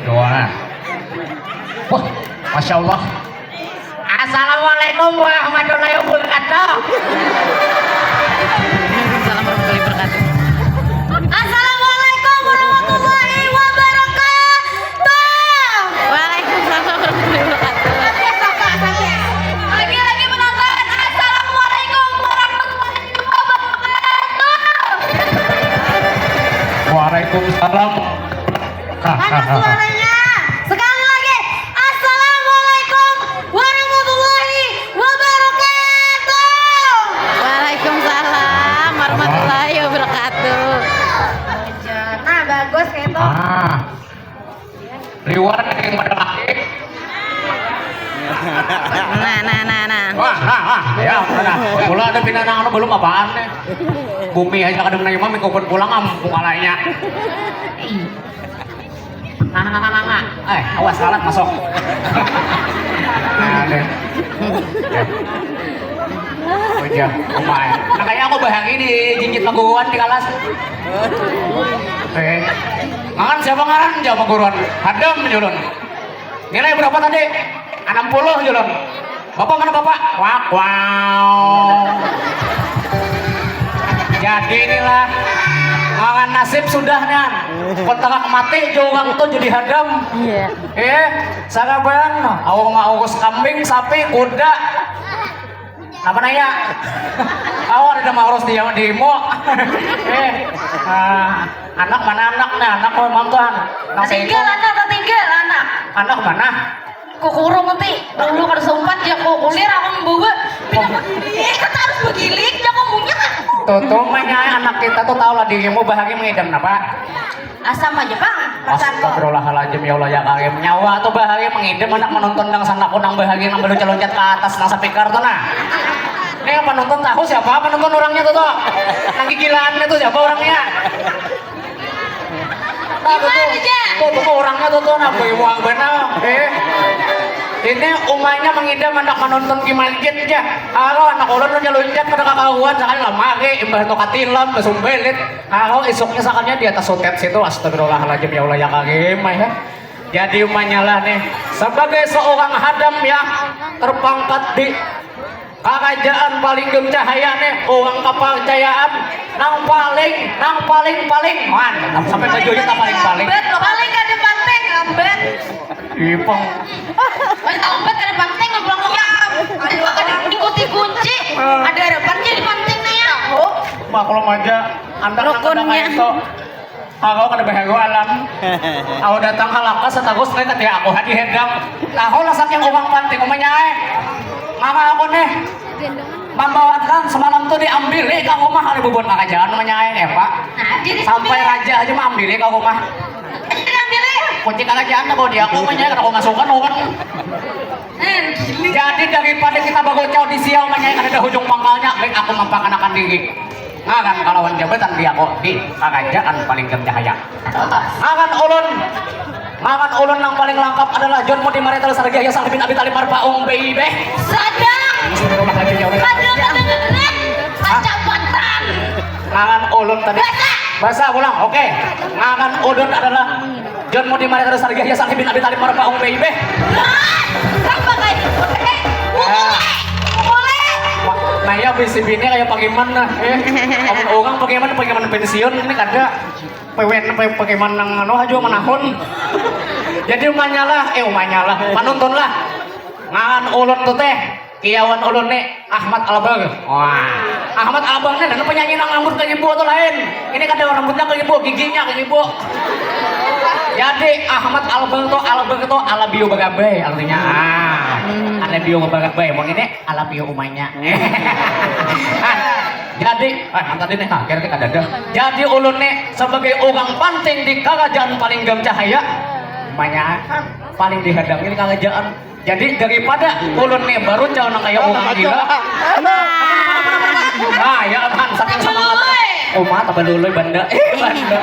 Doa. Wah, masya Allah. Assalamualaikum warahmatullahi wabarakatuh. Salam warahmatullahi wabarakatuh. Assalamualaikum warahmatullahi wabarakatuh. Waalaikumsalam warahmatullahi wabarakatuh. Lagi-lagi penonton, assalamualaikum warahmatullahi wabarakatuh. Waalaikumsalam. Mana suaranya? Sekali lagi. Assalamualaikum warahmatullahi wabarakatuh. Waalaikumsalam warahmatullahi wabarakatuh. Nah, bagus kayak itu. Ah. Liwar yang pada laki. Nah, nah, nah, nah. Wah, nah, nah. Ya, nah. Pula ada pinanang anu belum apaan nih? Bumi aja kadang nang imam ikut pulang am mukalanya. Nah, nah, nah, nah, nah. Eh, awas lalat masuk. Nah, deh. Ya. Oh, iya, lumayan. Nah, kayaknya aku bahagi di jinjit paguruan di kelas. Oke. Mangan siapa ngaran? Jawab paguruan. Hadam, julun. Nilai berapa tadi? Enam puluh, julun. Bapak mana, Bapak? Wak, wow. Jadi inilah mangan nasib sudah, Nan. Kon tangak mati jua urang tu jadi hadam. Iya. Eh, saraban, awak maurus kambing, sapi, kuda. Napa naya? Awak ada maurus dia di imo. Eh, ah, anak mana anak nih? Anak kau mantuan. Nang Tinggal seitu. Anak, tinggal anak. Anak mana? Kukurung nanti. Dulu kada sempat ya ku kulir aku membawa. Pindah begilik, kita harus begilik, jangan munyak. Tuh, tuh, makanya anak kita tuh tahu lah dirimu bahagia mengidam napa? Asam aja, Bang. Perasaan kok. Astagfirullahaladzim, ya Allah, ya Karim. Nyawa tuh bahagia mengidam anak menonton nang sana kunang bahagia nang berloncat-loncat ke atas nang speaker tuh nah. Nih, penonton tahu siapa penonton orangnya tuh, tuh? Yang gigilaannya tuh siapa orangnya? Nah, tuh, tuh, tuh, tuh, tuh orangnya tuh, tuh, nah, beuh muak benar. Eh. Ini umanya mangidam anak menonton di masjid ya. Halo, anak ulun udah luncat pada kakahuan sekali lah mari imbah itu katilam besumbelit. Halo, isuknya sakalinya di atas sutet situ. Astagfirullahaladzim, ya Allah, ya Karim, ya. Jadi umanya lah nih, sebagai seorang hadam ya, terpangkat di Karajaan paling gem cahaya nih, uang kepercayaan nang paling, nang paling, paling, man, sampai baju kita paling, paling. Lambat, lo paling kada penting, lambat. Ipang. Paling lambat kada penting, lo pulang, iya. Aduh, kada ikuti kunci. Ah. Ada harapan jadi penting nih ya. Tahu. Maklum aja, anda nang kada rukunnya kayak itu. Aku kada bahagu alam. Aku datang ka lakas satarus nih, ketika aku hadi hedang. Tahu lah saking urang panting umanya ai. Mama aku nih mambawakan semalam tuh diambili ka rumah oleh bubun karajaan umanya ai, eh, Pak. Nah, jadi sampai raja aja maambili ka rumah. Jadi diambili. Kunci karajaan aku di aku umanya ai, kada aku masukan urang. Eh, gila. Jadi daripada kita bagocau di siau umanya ai, kada ada hujung pangkalnya, baik aku mampakanakan diri. Ngaran kalawan jabatan di aku di karajaan paling gem cahaya. Ngaran ulun, ngaran ulun nang paling langkap adalah John Mudi Marital Sargia Yasang bin Abi Talib Marpaung baby. Sadang. Bismillahirrahmanirrahim, ya Allah. Kada kedengeran. Hah? Kacamatan. Ngaran ulun tadi. Basa. Basa pulang. Oke. Ngaran ulun adalah John Mudi Marital Sargia Yasang bin Abi Talib Marpaung baby. Nah, sampai kayak gitu. Eh, boleh. Boleh. Nah, ya, bisi bini kayak pagiman nah. Eh, amun urang pagiman, pagiman pensiun ini kada. Pewen, pe-, pagiman nang anu aja manahun. Jadi umanya lah, eh, umanya lah, panonton lah. Ngaran ulun tuh teh, kiauan ulun nih Ahmad Albar. Wah, Ahmad Albar nih, dan penyanyi nang rambut keribu tuh lain. Ini kada rambutnya keribu, giginya keribu. Jadi Ahmad Albar tuh, Albar tuh alabio bagabai artinya. Ah, alabio bagabai. Mau ini alabio umanya. Ah, jadi, ah, nang tadi nih, ah, kira-kira kada ada. Jadi ulun nih sebagai orang panting di karajaan paling gam cahaya, umanya paling dihadangi di karajaan. Jadi daripada ulun nih barucau nang kaya urang gila. Nah, ya aman, saking semangat. Uma tabalului banda. Eh, banda.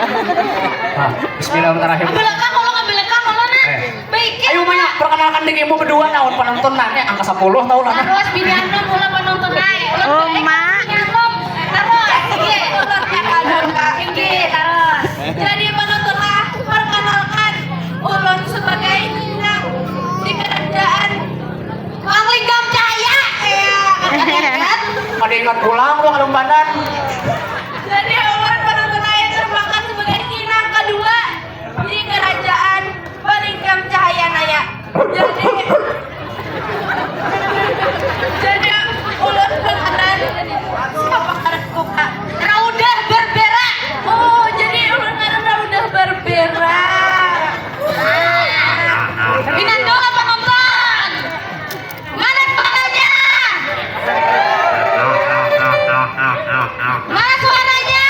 Nah, bismillahirrahmanirrahim. Belakang, kalau nggak belakang, kalau nah. Eh. Baik. Ayo, Maya, perkenalkan dirimu berdua, nah, penonton, nah, ini angka sepuluh tahu lah, nah. Terus, bini anu, mula penonton, nah. Oh, Mak. Bini anu. Terus, iya. Tinggi, terus. Jadi, penonton, nah, perkenalkan, ulun sebagai Nina di kerajaan Wang Linggam Cahaya. Iya, kan? Pada ingat pulang, tuh, kalumbanan. Jadi, ulun penonton, nah, yang terpangkat sebagai Nina kedua di kerajaan Balingkam Cahaya Naya. Jadi, jadi ulun bakaran siapa ngaranku, Kak? Raudah Berbera. Oh, jadi ulun ngaran Raudah Berbera. Pinandu lah penonton. Mana suaranya? Mana suaranya?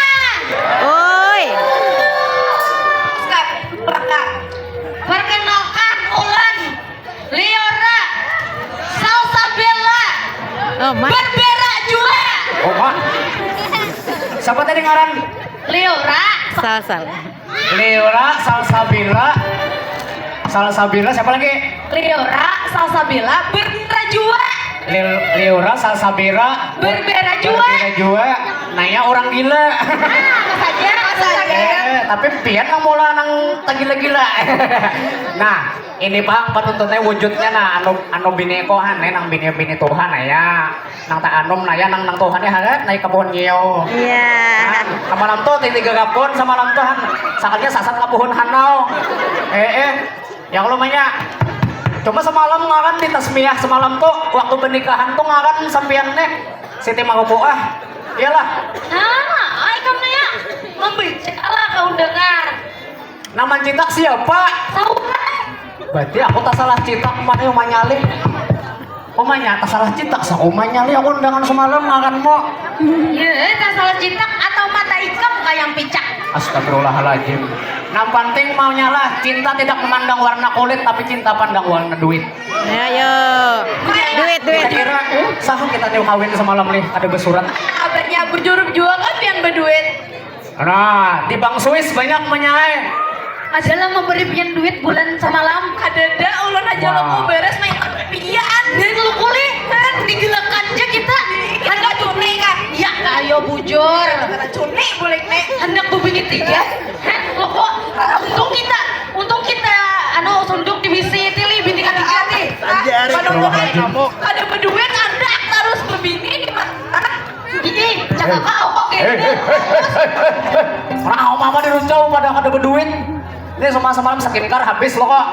Oi. Skip, rekam. Perkenalkan, ulun Liora Salsabila. Oh, Ma. Berbera jua. Oh, Ma. Siapa tadi ngaran? Liora. Salsal. Liora, Salsabila. Salsabila, siapa lagi? Liora, Salsabila, Berbera jua. Lil-, Liora, Salsabila, Ber-, Berbera jua. Berbera jua. Naya orang gila. Ah, apa saja, apa saja. Eh, tapi pian nang mula nang tagila-gila. Nah, ini pang penuntutnya wujudnya, nah, anu, anu bini kohan, eh, nang bini-bini Tuhan, ya. Nang taanum naya nang, nang Tuhan ya, harat naik ke pohon ngiau. Iya. Nah, samalam tuh titi gagapun, samalam tuh han, sakalinya sasat ke pohon hanau. Eh, eh, ya kalau banyak. Cuma semalam ngaran di tasmiyah semalam tuh waktu pernikahan tuh ngaran sampian nih Siti Marupuah. Iyalah. Nah, ai kamu ya membicaralah kau dengar. Nah, mancitak siapa? Saurang. Berarti aku tak salah citak, mana yang manyalih? Umanya tak salah citak, sa umanya li aku undangan semalam ngaranmu. Ya, tak salah citak atau mata ikam kayang picak. Astagfirullahaladzim. Nah, penting maunya lah, cinta tidak memandang warna kulit, tapi cinta pandang warna duit. Ayo. Duit, duit. Kira-kira, eh, Tahan kita nih kawin semalam nih, ada bersurat. Kabarnya bujur jua kah pian baduit? Nah, di Bank Swiss banyak manyai. Adalah memberi pian duit bulan semalam. Kadada, ulun aja lo mau beres main pian. Dan lu kuli, digelakan aja kita. Ada cuni kah? Ya, ayo bujur. Cuni boleh nih. Hendak bubingit tiga. Hah, lo kok untung kita, untung kita anu sunduk di bisi tili bintik ketiga nih. Anjir, ada berduit ada terus bebini di mana? Ih, cakap kau kok kayak gini. Nah, mama diruncau pada kada berduit. Ini semua semalam skincare habis lo kok.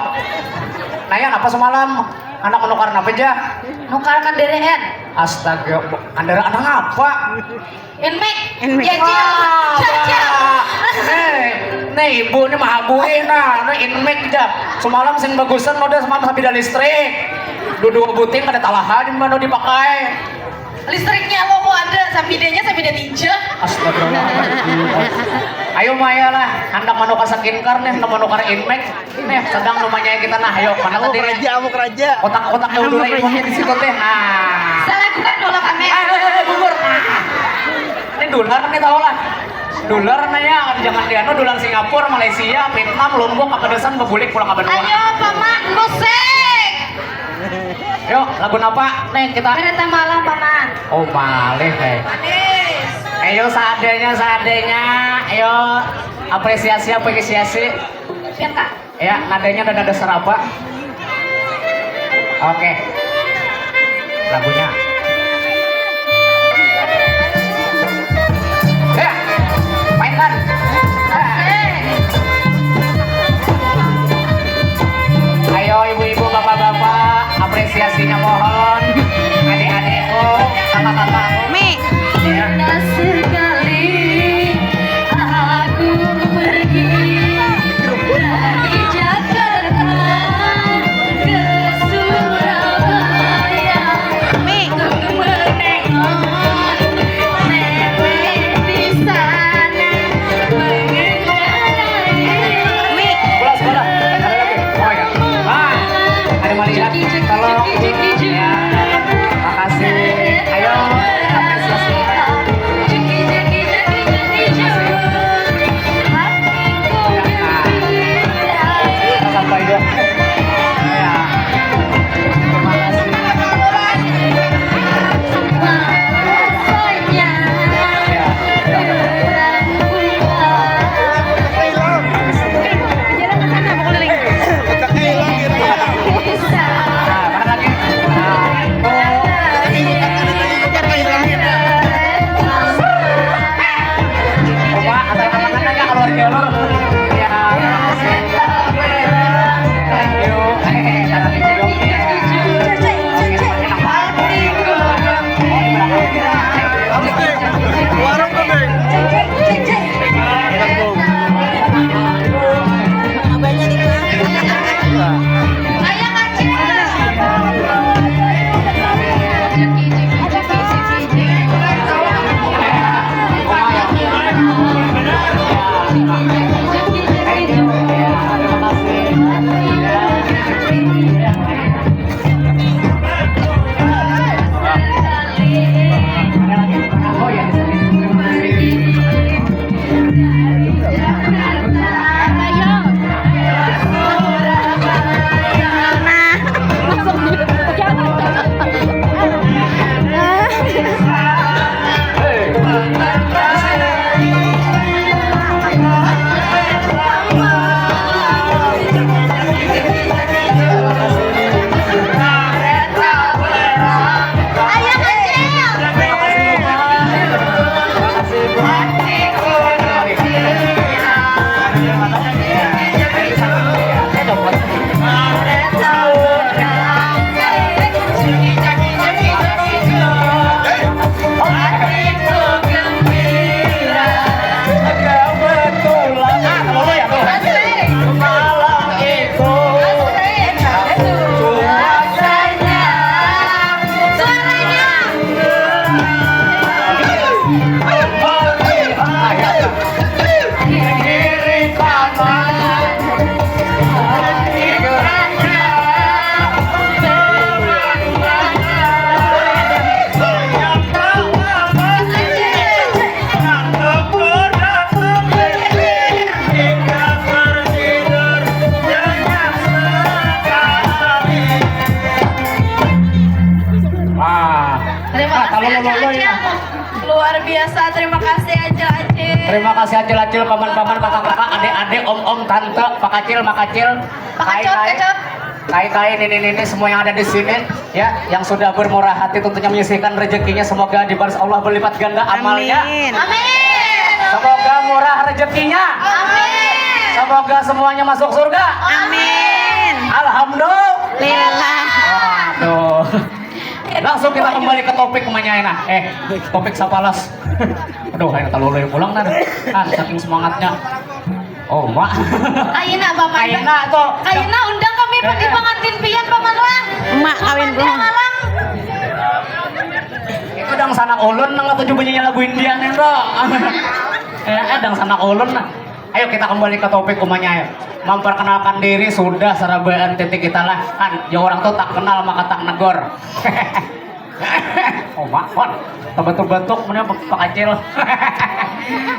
Naya apa semalam? Anak menukar apa aja? Nukar kendaraan. Astaga, kendaraan apa? Inmek. Inmek. Ya, Cil. Wah, Cil, Cil. Nih, nih ibu nih maha bui nah, nih Inmek aja. Semalam sing bagusan udah semalam sabida listrik. Dua buting kada talahan di mana dipakai. Listriknya lo kok ada, sabidanya sabida tinja. Astagfirullahaladzim. Ayo maya lah, hendak menukar skincare nih, hendak menukar Inmek. Nih, sedang rumahnya kita nah, ayo mana tadi nih? Raja, amuk raja. Kotak-kotaknya udah lagi di situ teh. Nah. Saya lakukan dulu kami. Ah, ah, ah, bubur. Ah. Ini dolar nih tahu lah. Dolar naya, jangan di anu, dolar Singapura, Malaysia, Vietnam, Lombok, apa dosan bebulik pulang apa doang. Ayo, paman, musik. Yuk, lagu apa? Nih kita. Kereta malam, paman. Oh, malih, eh. Manis. Ayo, seadanya, seadanya. Ayo, apresiasi, apresiasi. Siap, Kak. Ya, nadanya ada nada seraba. Oke. Lagunya. Ya, mainkan. Ayo ibu-ibu, bapak-bapak, apresiasinya mohon. Adik-adikku, kakak-kakakku. Mi. Ya. Pernah sekali aku pergi dari Jakarta ke Surabaya untuk menengok nenek di sana mengendarai. Bola, bola. Ada lagi. Oh ya. Ah, ada Maria. Tolong. Ya. Makasih. Ayo, apresiasi. Sampai dua. Ya. Terima kasih. Ya. Nah, mana lagi? Nah. Luar biasa, terima kasih Acil Acil. Terima kasih Acil Acil, paman-paman, kakak-kakak, adik-adik, om-om, tante, Pak Kacil, Mak Kacil, Pak Kacot, Kai-kai, Kacot. Kai-kai, nini-nini, semua yang ada di sini, ya, yang sudah bermurah hati tentunya menyisihkan rezekinya, semoga dibalas Allah berlipat ganda amalnya. Amin. Amin. Semoga murah rezekinya. Amin. Semoga semuanya masuk surga. Amin. Alhamdulillah. Waduh. Langsung kita kembali ke topik kumanya nah. Eh, topik sapalas. Aduh, ayo talului pulang nah. Ah, saking semangatnya. Oh, mak. Ayeuna, Paman. Ayeuna tuh. Ayeuna undang kami di pengantin pian, Paman lah. Emak kawin Paman belum? Ngalang. Itu dangsanak ulun nang katuju banyanyi lagu India nih, bro. Eh, eh, dangsanak ulun nah. Ayo kita kembali ke topik umanya, ayo. Memperkenalkan diri sudah serabaan titik kita lah. Kan, ya orang tuh tak kenal maka tak negor. Oh, mak, mak. Terbentuk-bentuk mana Pak Kacil.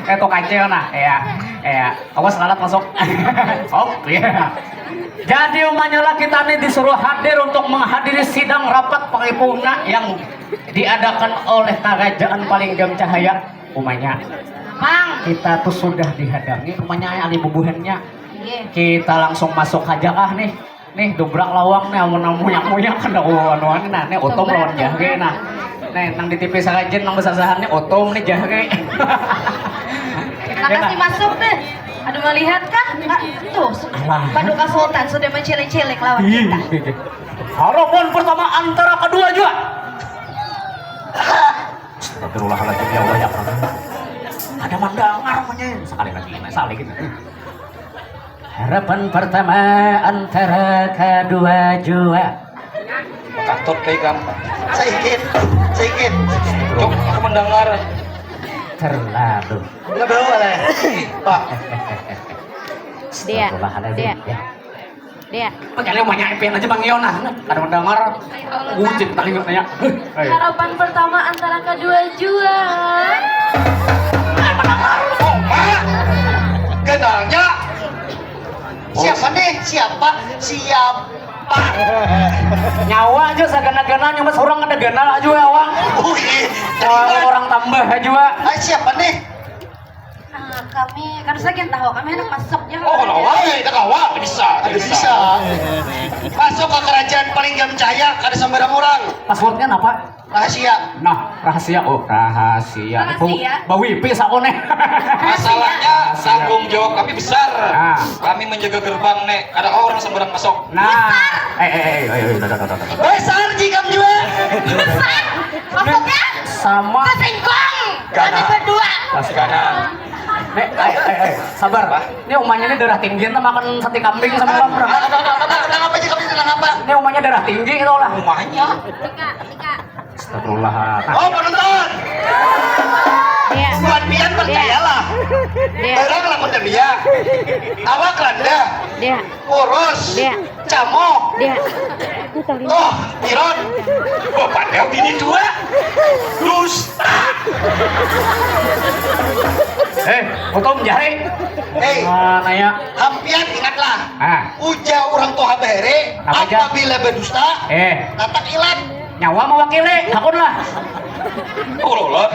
Eh, tuh Kacil nah, ya. Ya, awas lalat masuk. Oh, iya. Jadi umanya lah kita nih disuruh hadir untuk menghadiri sidang rapat paripurna yang diadakan oleh Kerajaan Palinggam Cahaya umanya. Mang. Kita tuh sudah dihadangi umanya ahli bubuhannya. Iya. Kita langsung masuk aja kah nih? Nih, dobrak lawang nih, amun munyak-munyak kada kawa anuan nah, nih utum lawan jahe nah. Nih, nang di T V sahaja nang besasahan nih utum nih jahe. Makasih masuk deh. Aduh, melihat kan? Tuh, su- Alah. Paduka Sultan sudah menciling-ciling lawan kita. Harapan pertama antara kedua juga. Astagfirullahaladzim, ya Allah, ya Allah. Ada mandangar punya. Sekali lagi, nah, sekali gitu. Harapan pertama antara kedua jua. Katut kayak gampang. Saikit, saikit. Cuk, aku mendengar. Terlalu. Nggak bawa lah. Pak. Dia, Astagfirullahaladzim, dia. Ya. Dia. Makanya banyak epian aja Bang Yona. Ada mendengar. Ucit tadi nanya. Harapan pertama antara kedua jua. Mendengar, oh, Mak. Kenalnya. Siapa nih? Siapa? Siapa? Nyawa aja sagana-gananya, Mas. Orang ada ganal aja ya, Wang. Wih, orang tambah aja, Wak. Ah, siapa nih? Ah, kami, kada usah gin tahu, kami handak masuk ja. Oh, kada kawa, ya, kada kawa, bisa, ada bisa. Masuk ke Kerajaan Palinggam Cahaya, kada sembarang orang. Passwordnya apa? Rahasia. Nah, rahasia. Oh, rahasia. Rahasia. Bawa, bawa wifi sakoneh. Masalahnya, tanggung jawab kami besar. Ah. Kami menjaga gerbang, nek. Kada kawa orang sembarang masuk. Nah, eh, eh, eh, eh, eh, eh, eh, eh. Besar jikam jua. Besar. Maksudnya? Sama. Sesingkong. Kami berdua. Pas kanan. Nek, eh, eh, eh, sabar. Apa? Ini umanya ini darah tinggi, entah makan sate kambing sama lapar. Ada, ada, ada, ada, ada apa sih, kami sedang apa? Ini umanya darah tinggi, itu lah. Umanya. Astagfirullah. Oh, penonton. Iya. Buat pian percayalah. Iya. Barang lamun dia. Awak rendah. Iya. Kurus. Iya. Camoh. Iya. Toh, Iron. Oh, padahal bini dua. Dusta. Eh, potong jahe. Hei. Ah, nanya. Hampian ingatlah. Ah. Ujar orang tua bahari, apa aja? Apabila berdusta, eh, tatak ilat. Nyawa mewakili, hakun lah. Oh, lolot.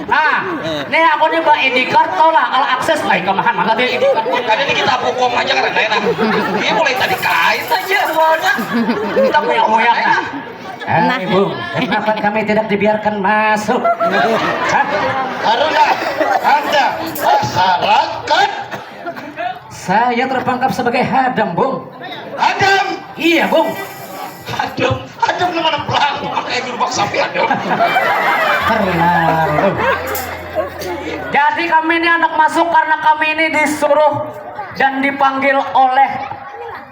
Nah, nih aku nih ba I D card tau lah, all access lah, kemahan mana dia I D card. Tadi ini kita bukong aja karena enak. Dia mulai tadi kait aja awalnya. Kita punya muyak nah. Eh, nah. Ibu, kenapa kami tidak dibiarkan masuk? Hah? Karena ada masyarakat. Saya tertangkap sebagai hadam, Bung. Hadam? Iya, Bung. Hadam, hadam di mana belang? Pakai gerobak sapi hadam. Terlalu. Jadi kami ini anak masuk karena kami ini disuruh dan dipanggil oleh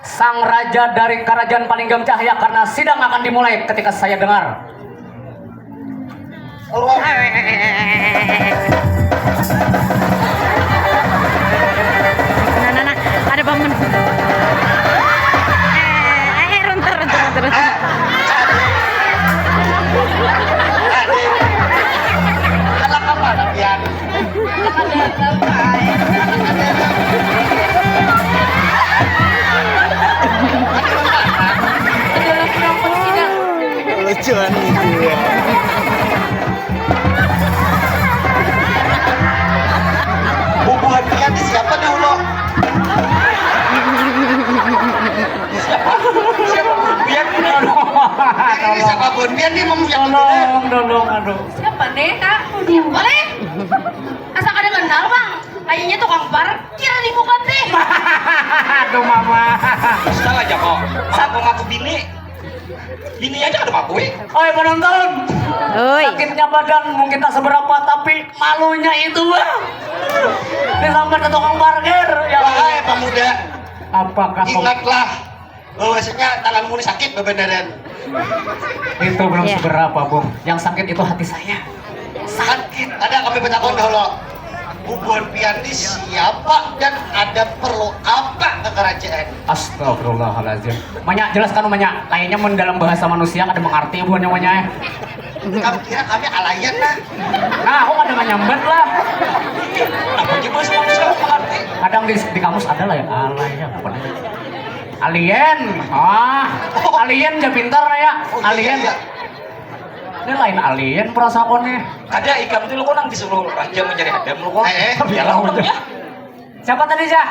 sang raja dari Kerajaan Palinggam Cahaya karena sidang akan dimulai ketika saya dengar. Nah, nah, nah, ada paman. Eh, eh, eh, runter, runter, runter, runter. Anak apa, anak pian? Lucuan gitu ya. Ini siapa pun biar dia mempunyai Tolong, tolong, aduh. Siapa nih kak? Siapa nih? Asa kada kenal bang. Kayaknya tukang parkir di muka nih. Aduh mama. Salah aja kok. Aku ngaku bini. Bini aja ada mabui. Oi penonton. Oi. Sakitnya badan mungkin tak seberapa tapi malunya itu bang. Disambat ke tukang parkir ya. Wahai pemuda, Apakah kau ingatlah bahwasanya tanganmu ini sakit bebenaran. Itu belum Iya. Seberapa bung. Yang sakit itu hati saya. Sakit. Ada kami bertakon dahulu. Bubuhan pian ini siapa dan ada perlu apa ke kerajaan? Astagfirullahaladzim. Manya jelaskan manya. Kayaknya mun dalam bahasa manusia kada mengerti buhannya manya. Kamu kira kami alayan nah? Nah, aku kada menyambat lah. Apa aja bahasa manusia aku mengerti? Kadang di, di kamus ada lah ya alayan apa nih? Alien. Ah, alien ja pintar ya. Oh, iya, Alien. iya. Ini lain alien perasaannya. Ada ikam tuh lu kok nang disuruh raja mencari Adam lu kok. Eh, eh. Biarlah pokoknya. Siapa tadi Jah?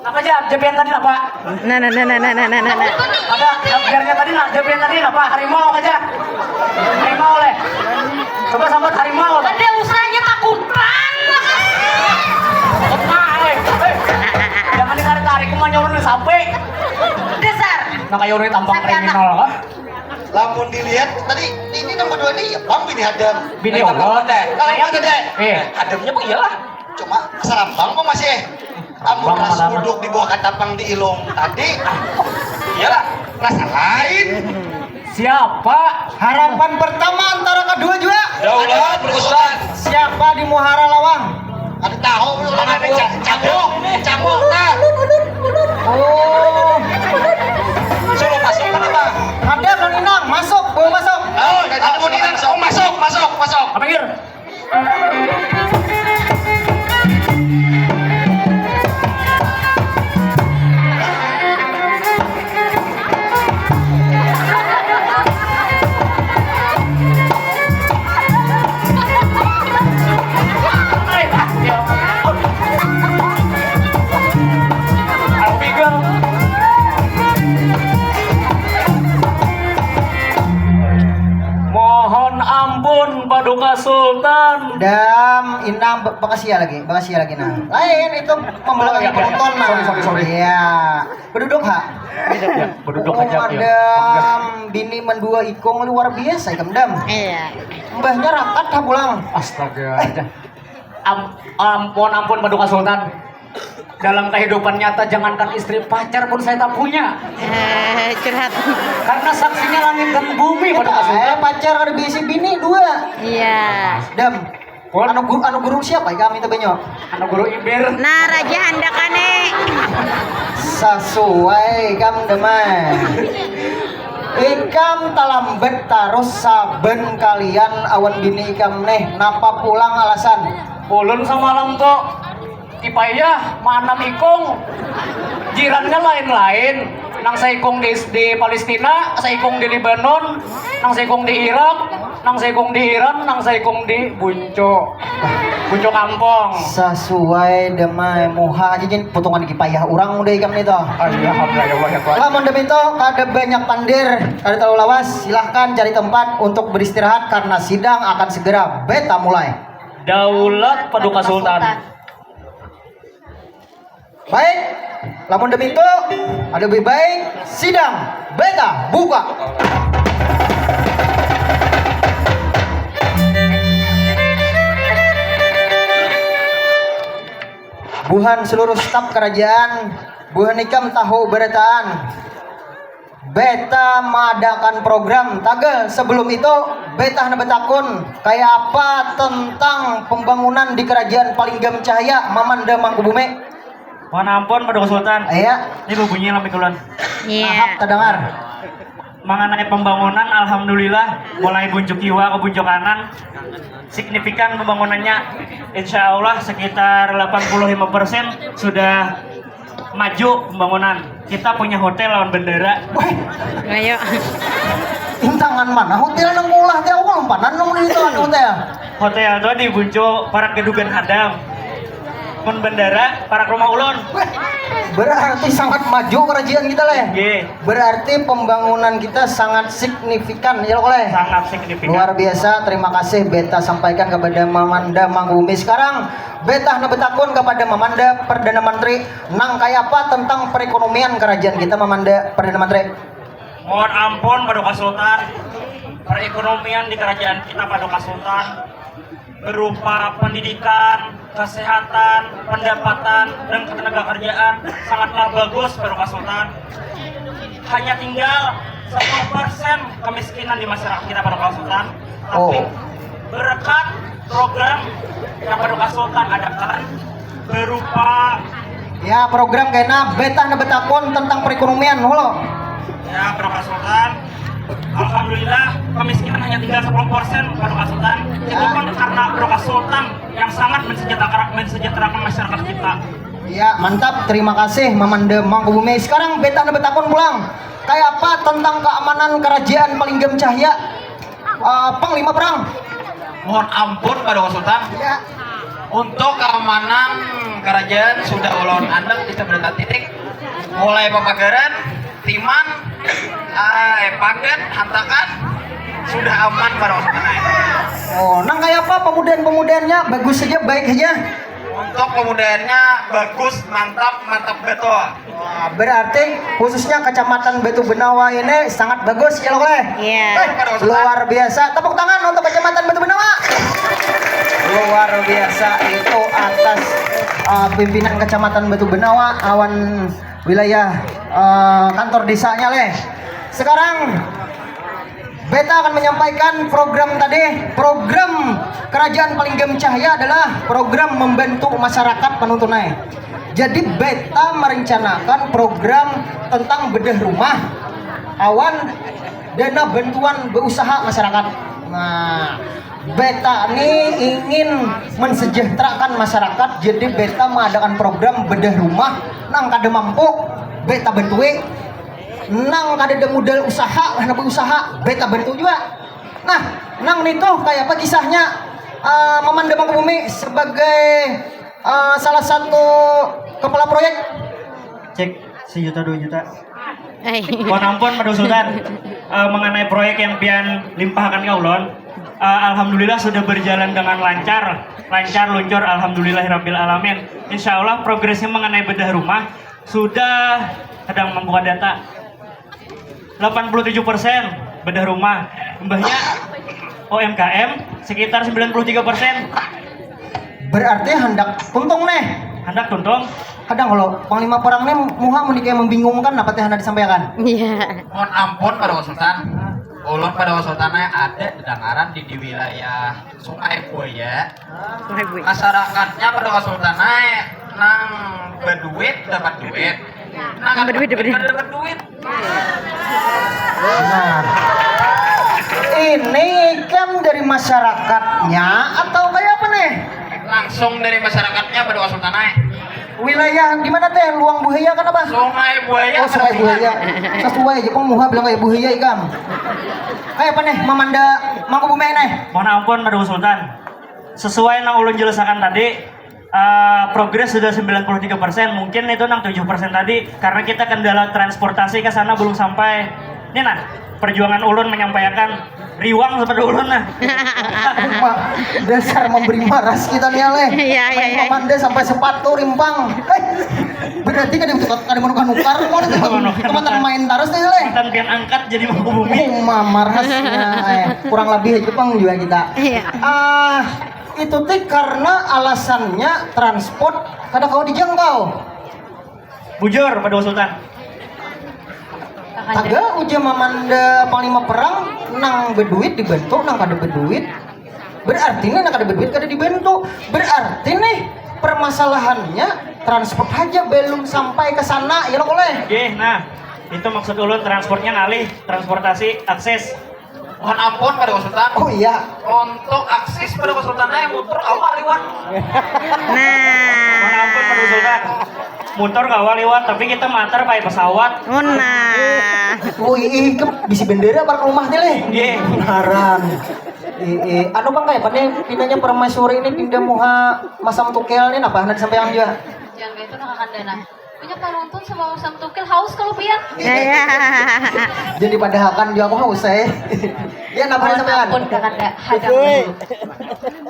Apa Jah? Jepian tadi apa? Nah, nah, nah, nah, nah, nah, nah, nah, nah. Apa? Biarnya tadi nah, jepian tadi apa? Harimau aja. Harimau leh. Coba sambat harimau. Ada usahanya takutan. Apa? Eh, eh. Jangan ditarik-tarik, cuma nyuruh sampai. Dasar. Nah kayak orang tampang Sampai anak. Kriminal ah. Lamun dilihat tadi ini nomor dua ini ya bang bini Adam. Bini Nah, Allah. Adam. Kalau Kayak ada deh. Eh. Adamnya bang iyalah. Cuma serambang bang masih. Amun Bang ras pertama. Uduk di bawah katapang di ilung tadi. Iyalah. Rasa lain. Siapa? Harapan pertama antara kedua juga. Daulat berusulan. Siapa di muhara lawang? Ada tahu lu mana ada ca- cabuk, cabuk nah. Oh, Suruh masuk kenapa? ada Bang Inang masuk, boleh masuk. Oh, aku ini langsung masuk, masuk, masuk. Apa Gir? Mohon ampun Paduka Sultan. Dam, Inang, be- bekasih ya lagi, bekasih ya lagi nah. Lain itu pembelajaran Oh, iya, iya. penonton nah. Sorry, sorry, sorry. Iya. Beduduk ha. Ya, beduduk aja ya. Madam, bini mendua ikung luar biasa ikam dam. Iya. Mbahnya rakat ha pulang. Astaga. Am, ampun ampun Paduka Sultan. Dalam kehidupan nyata jangankan istri pacar pun saya tak punya. Eh, curhat. Karena saksinya langit dan bumi Paduka Eh, Sultan. Pacar kada bisi bini dua. Iya. Dam. Pun Anu guru, anu guru siapa ya kami tebenya? Anak guru Ibir. Nah, raja handakane. Sasuai kam damai. Ikam talambat tarus saben kalian awan bini ikam neh napa pulang alasan? Ulun samalam tu kipayah maanam ikung. Jirannya lain-lain. Nang saikung di, di Palestina, saikung di Lebanon, nang saikung di Irak, nang saikung di Iran, nang saikung di Bunco. Bunco kampung. Sasuai damai muha aja jin putungan kipayah urang udah ikam nih toh. Alhamdulillah ya Allah ya Tuhan. Lamun demi itu kada banyak pandir, kada terlalu lawas, silahkan cari tempat untuk beristirahat karena sidang akan segera beta mulai. Daulat Paduka Sultan. Baik, lamun demi itu ada lebih baik sidang beta buka. Buhan seluruh staf kerajaan, buhan ikam tahu berataan. Beta mengadakan program tagal sebelum itu beta hana betakun kayak apa tentang pembangunan di kerajaan Palinggam Cahaya Mamanda Mangkubume. Mohon ampun Paduka Sultan. Iya, Ini berbunyi lampi kulon. Iya. Ahap terdengar. Mengenai pembangunan, alhamdulillah mulai buncuk kiwa ke buncuk kanan signifikan pembangunannya. Insya Allah sekitar delapan puluh lima persen sudah maju pembangunan. Kita punya hotel lawan bandara. Ayo. Intangan mana hotel nang ulah teh aku lumpanan nang itu anu hotel. Hotel tuh di Buncu parak Gedugan Hadam. Mun bandara parak rumah ulun. Berarti sangat maju kerajaan kita, leh. Ye, Berarti pembangunan kita sangat signifikan, ya, Leh. Sangat signifikan. Luar biasa, terima kasih beta sampaikan kepada Mamanda Mangkubumi. Sekarang beta handak betakun kepada Mamanda Perdana Menteri, nang kaya apa tentang perekonomian kerajaan kita, Mamanda Perdana Menteri? Mohon ampun, Paduka Sultan, perekonomian di kerajaan kita, Paduka Sultan, berupa pendidikan, kesehatan, pendapatan, dan ketenaga kerjaan sangatlah bagus, Paduka Sultan. Hanya tinggal sepuluh persen kemiskinan di masyarakat kita, Paduka Sultan. Tapi Oh. berkat program yang Paduka Sultan adakan berupa Ya, program kena beta handak betakun tentang perekonomian, halo. Ya, Paduka Sultan. Alhamdulillah, kemiskinan hanya tinggal sepuluh persen, Paduka Sultan. Itu pun karena Paduka Sultan yang sangat mensejahterakan, mensejahterakan masyarakat kita. Ya, mantap. Terima kasih, Mamanda Mangkubumi. Sekarang beta handak betakun pulang. Kaya apa tentang keamanan kerajaan Palinggam Cahya? Eh, Panglima Perang. Mohon ampun, Paduka Sultan. Ya. Untuk keamanan kerajaan sudah ulun andang di sabarataan titik. Mulai papagaran, timan, eh, pagat, hantakan, sudah aman, Paduka Sultan. Oh, nang kaya apa pemudahan-pemudahannya? Bagus saja, baik saja. Untuk pemudahannya bagus, mantap, mantap betul. Wah, berarti khususnya Kecamatan Batu Benawa ini sangat bagus, ya, Leh. Iya. Eh, luar biasa. Tepuk tangan untuk Kecamatan Batu Benawa. Luar biasa itu atas uh, pimpinan Kecamatan Batu Benawa awan wilayah uh, kantor desanya, Leh. Sekarang beta akan menyampaikan program tadi. Program Kerajaan Palinggam Cahya adalah program membantu masyarakat panuntunai. Jadi beta merencanakan program tentang bedah rumah awan dana bantuan berusaha masyarakat. Nah, beta ni ingin mensejahterakan masyarakat, jadi beta mengadakan program bedah rumah. Nang kada mampu, beta bantui. Nang kada ada modal usaha, nah, berusaha, beta bantu juga. Nah, nang nitu kaya apa kisahnya uh, Mamanda Mangkubumi sebagai uh, salah satu kepala proyek? Cek sejuta dua juta. Ai. Mohon ampun, Paduka Sultan. Eh, mengenai proyek yang pian limpahkan ke ulun, eh, alhamdulillah sudah berjalan dengan lancar, lancar luncur, alhamdulillahirabbil alamin. Insya Allah progresnya mengenai bedah rumah sudah sedang membuka data. Delapan puluh tujuh persen bedah rumah, imbahnya O M K M sekitar sembilan puluh tiga persen. Berarti handak tuntung nih. Handak tuntung. Kadang kalau panglima perang nih muha mun kayak membingungkan apa teh handak disampaikan? Iya. Mohon ampun, Paduka Sultan. Ulun, Paduka Sultan, ada dengaran di, di wilayah Sungai Buaya. Wah, Bu. Masyarakatnya, Paduka Sultan, nang berduit dapat duit. Nang Berduit dapat duit. Dapat duit. Nah, ini ikam dari masyarakatnya atau kayak apa nih? Langsung dari masyarakatnya, Paduka Sultan. Wilayah di mana teh? Luang Buhaya kan apa? Sungai Buaya. Oh, Sungai Buhaya. Sesuai aja pang muha bilang kayak Buhaya ikam. Kayak apa nih Mamanda Mangkubumi nih? Mohon ampun, Paduka Sultan. Sesuai nang ulun jelasakan tadi, eh, progres sudah sembilan puluh tiga persen, mungkin itu nang tujuh persen tadi karena kita kendala transportasi ke sana belum sampai. Ini nah, perjuangan ulun menyampaikan riwang seperti ulun nah. Mak, dasar memberi maras kita nih, Leh. Iya, iya, iya. Mamanda sampai sepatu rimpang. Eh, berarti kada kada menukar-nukar, mau itu. Kematan main terus nih, Leh. Dan pian angkat jadi Mangkubumi. Uma marasnya, eh, kurang lebih aja pang juga kita. Iya. Ah, itu teh karena alasannya transport kada kawa dijangkau. Bujur, Paduka Sultan. Tagal ujar Mamanda Panglima Perang, nang berduit dibantu, nang kada berduit. Berarti nih nang kada berduit kada dibantu. Berarti nih permasalahannya transport aja belum sampai ke sana, ya lo, Leh. Oke, nah, itu maksud ulun, transportnya ngalih, transportasi, akses. Mohon ampun, Paduka Sultan. Oh iya. Untuk akses, Paduka Sultan, eh, mutur kawa liwat. Nah. Mohon ampun, Paduka Sultan. Mutur kawa liwat, tapi kita mater pakai pesawat. Oh, nah. Oh iya, iya, ke bisi bendera para rumah nih, Leh. Iya. Haran. Iya, iya. Anu bang kayak apa nih pindahnya permaisuri ini pindah muha masam tukel nih, apa? Nanti sampai yang juga. Jangga itu nang kakandana. Banyak penonton sama Sam Tukil haus kalau pian. Ya, ya. Jadi padahakan juga aku haus eh. Ya napa Mohon sampean? Ampun kakanda, hadang dulu.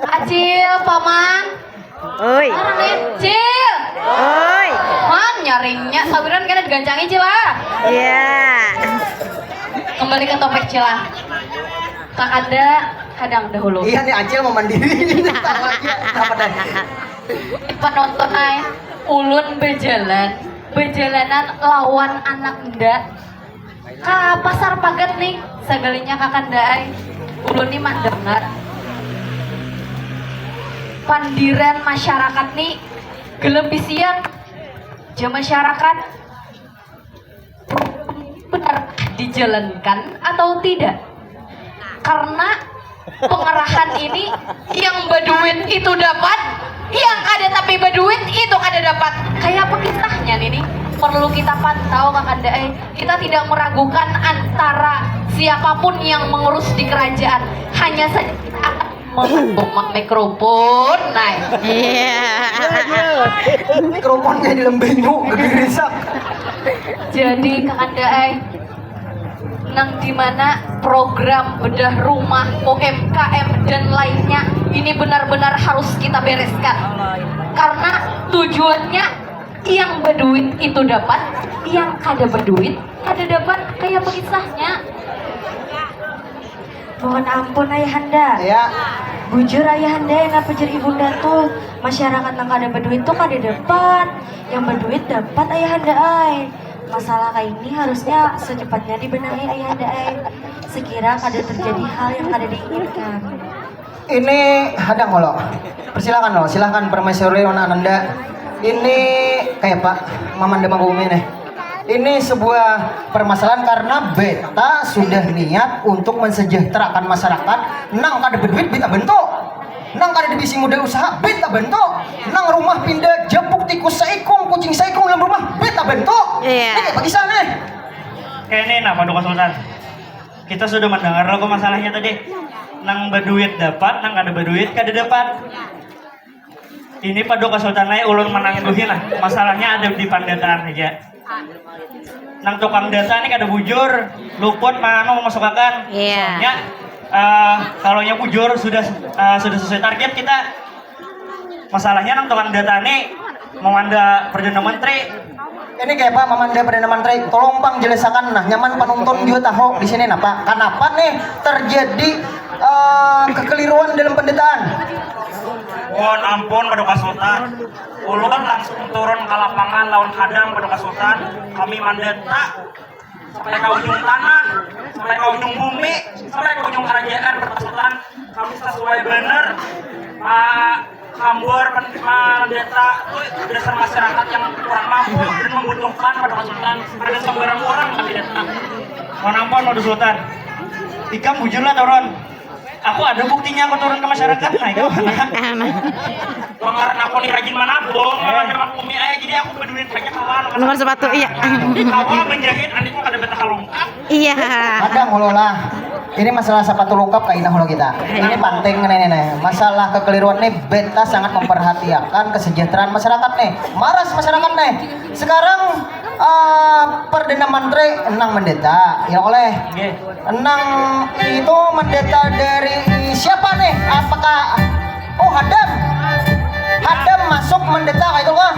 Acil, paman, Oi. orang nih, Cil. Oi. Man, nyaringnya sawiran kena digancangi Cil ah. Ya. Kembali ke topik Cil ah. Kakanda hadang dahulu. Iya nih Acil mau mandiri. Tahu aja. Apa dah? Penonton ay, ulun bejalan, bejalanan lawan anak nda ka pasar pagat nih, sagalinya kakanda ay. Ulun nih mandangar pandiran masyarakat nih gelem bisian ja masyarakat benar dijalankan atau tidak, karena pengerahan ini yang berduit itu dapat, yang ada tapi berduit itu kada dapat. Kayak apa kisahnya nih, nih? Perlu kita pantau kakanda eh. Kita tidak meragukan antara siapapun yang mengurus di kerajaan, hanya saja kita akan mengandung mikrofon nah. Iya. Kerupon kayak di lembenyu gegerisak. Jadi kakanda ay, nang dimana program bedah rumah, U M K M dan lainnya ini benar-benar harus kita bereskan, karena tujuannya yang berduit itu dapat, yang kada berduit kada dapat. Kayak apa kisahnya? Mohon ampun ayahanda. Ya. Bujur ayahanda yang apa jer ibunda tuh, masyarakat nang kada berduit tuh kada dapat, yang berduit dapat ayahanda ay. Masalah kayak ini harusnya secepatnya dibenahi ayahanda ay. Sekira kada terjadi hal yang kada diinginkan. Ini hadang lo. Persilakan lo, silakan permaisuri wan ananda. Ini kayak apa? Mamanda Mangkubumi nih. Ini sebuah permasalahan karena beta sudah niat untuk mensejahterakan masyarakat nang kada berduit beta bentuk. Nang kada dibisi modal usaha beta bentuk. Nang rumah pindah japuk tikus saikung, kucing saikung dalam rumah beta bentuk. Iya. Ini kayak apa kisah nih? Kayak ini nah Paduka Sultan. Kita sudah mendengar loh masalahnya tadi. Nang berduit dapat, nang kada berduit kada dapat. Ini Paduka Sultan ai ulun menangguhi nah. Masalahnya ada di pandataan aja. Nang tukang data ini kada bujur, luput manu memasukakan. Iya. Soalnya eh, kalau yang bujur sudah eh, sudah sesuai target kita. Masalahnya nang tukang data ini mau anda perdana menteri. Ini kayak apa Mamanda Perdana Menteri? Tolong pang jelasakan nah, nyaman penonton juga tahu di sini napa? Kenapa nih terjadi eh, kekeliruan dalam pendataan? Mohon ampun Paduka Sultan. Ulun langsung turun ke lapangan lawan hadang Paduka Sultan. Kami mandata sampai ke ujung tanah, sampai ke ujung bumi, sampai ke ujung kerajaan Paduka Sultan. Kami sesuai bener Pak Hambor pen- mandata tu dasar masyarakat yang kurang mampu dan membutuhkan Paduka Sultan. Ada sembarang orang kami datang. Mohon ampun Paduka Sultan. Ikam bujurlah turun. Aku ada buktinya aku turun ke masyarakat nah itu. Pengaran aku nih rajin menabung, ada bumi aja jadi aku berduit banyak kawan. Nomor sepatu iya. Kawan menjahit, aniku kada betah longkap. Iya. Ada mulu lah. Ini masalah sepatu lengkap kayak ini kita. Ini penting nih nih. Masalah kekeliruan nih beta sangat memperhatiakan kesejahteraan masyarakat nih. Maras masyarakat nih. Sekarang eh, Perdana Menteri nang mandata, ya oleh. Nang itu mandata dari siapa nih? Apakah oh hadam? Hadam masuk mandata kayak itu kah?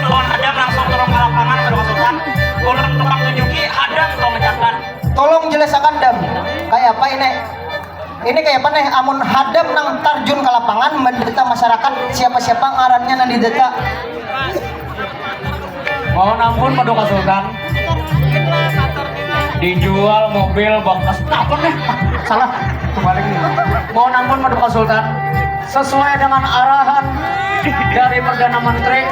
Lawan hadam langsung turun ke lapangan Paduka Sultan. Ulun tukang tunjuki hadam kau mencatat. Tolong jelasakan dam. Kayak apa ini? Ini kayak apa nih? Amun hadam nang terjun ke lapangan mandata masyarakat siapa-siapa ngarannya nang didata. Mohon ampun Paduka Sultan. Dijual mobil bekas apa nih? Salah, kebalik nih. Mohon ampun Paduka Sultan. Sesuai dengan arahan dari Perdana Menteri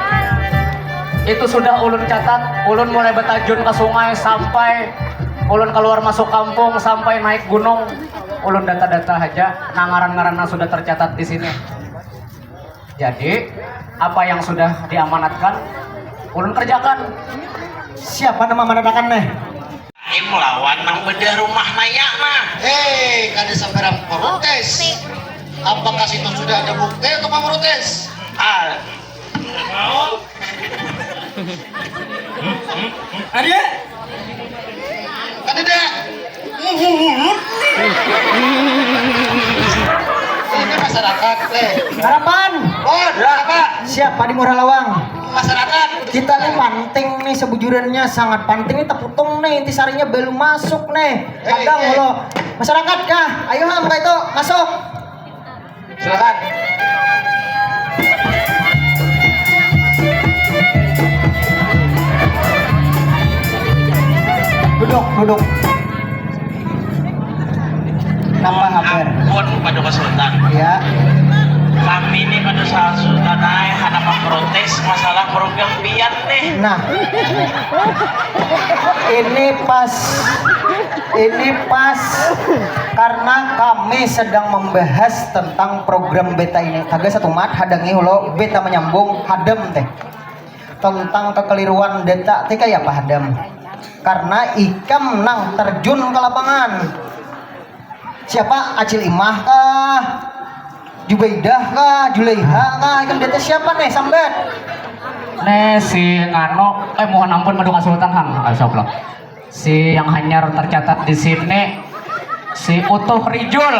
itu sudah ulun catat, ulun mulai betajun ke sungai sampai ulun keluar masuk kampung sampai naik gunung, ulun data-data aja, nah ngaran-ngaran sudah tercatat di sini. Jadi apa yang sudah diamanatkan ulun kerjakan. Siapa nama manatakan nih? Im lawan nang bedah rumah naya nah. Hei, kada sembarang protes. Apakah situ sudah ada bukti untuk memprotes? Ah, Ada? Ada dah. Ini masyarakat, eh. Harapan. Oh, ada apa? Siapa di Murah Lawang? Masyarakat. Kita nih penting nih, sebujurannya sangat penting nih, teputung nih, intisarinya belum masuk nih. Eh, kadang eh. Lo masyarakat kah? Ayo ham kayak itu masuk. Silakan. Duduk, duduk. Napa habar? Ampun, Paduka Sultan. Ya. Kami ini, Paduka Sultan, ai, handak memprotes masalah program pian nih. Nah. Ini pas, ini pas karena kami sedang membahas tentang program beta ini. Taga satumat, hadangi ulo, beta menyambung, hadam teh. Tentang kekeliruan data teh kaya apa hadam? Karena ikam nang terjun ke lapangan. Siapa? Acil Imah kah? Jubaidah kah? Julaiha kah? Ikam data siapa nih? Sambat. Nih si nganu, eh, mohon ampun, Paduka Sultan, ham. Ah, astagfirullah. Si yang hanyar tercatat di sini, si Utuh Rijul.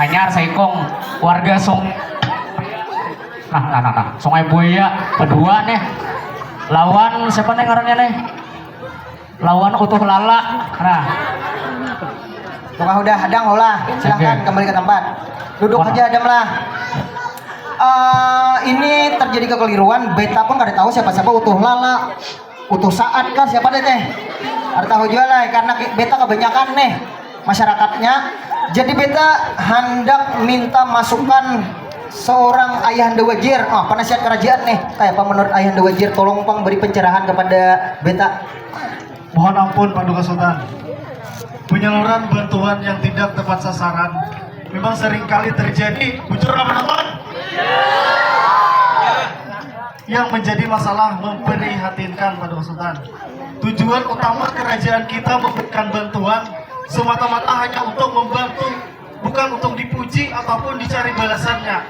Hanyar saikung, warga Sung-, nah, nah, nah, nah. Sungai Buaya, kedua nih. Lawan siapa nih ngarannya nih? Lawan Utuh Lala. Nah. Tukang udah hadang, ulah. Silahkan. Oke. Kembali ke tempat. Duduk aja, hadam lah. Eh, ini terjadi kekeliruan. Beta pun kada tahu siapa-siapa Utuh Lala, Utuh Saat kah, siapa deh teh. Ada tahu juga lah, karena ki-, beta kebanyakan nih masyarakatnya. Jadi beta hendak minta masukan seorang Ayahanda Wajir. Oh, penasihat kerajaan nih. Kayak apa menurut Ayahanda Wajir? Tolong pang beri pencerahan kepada beta. Mohon ampun, Paduka Sultan. Penyaluran bantuan yang tidak tepat sasaran memang seringkali terjadi. Bujur apa, Paduka? Yang menjadi masalah memprihatinkan, Paduka Sultan. Tujuan utama kerajaan kita memberikan bantuan semata-mata hanya untuk membantu, bukan untuk dipuji ataupun dicari balasannya.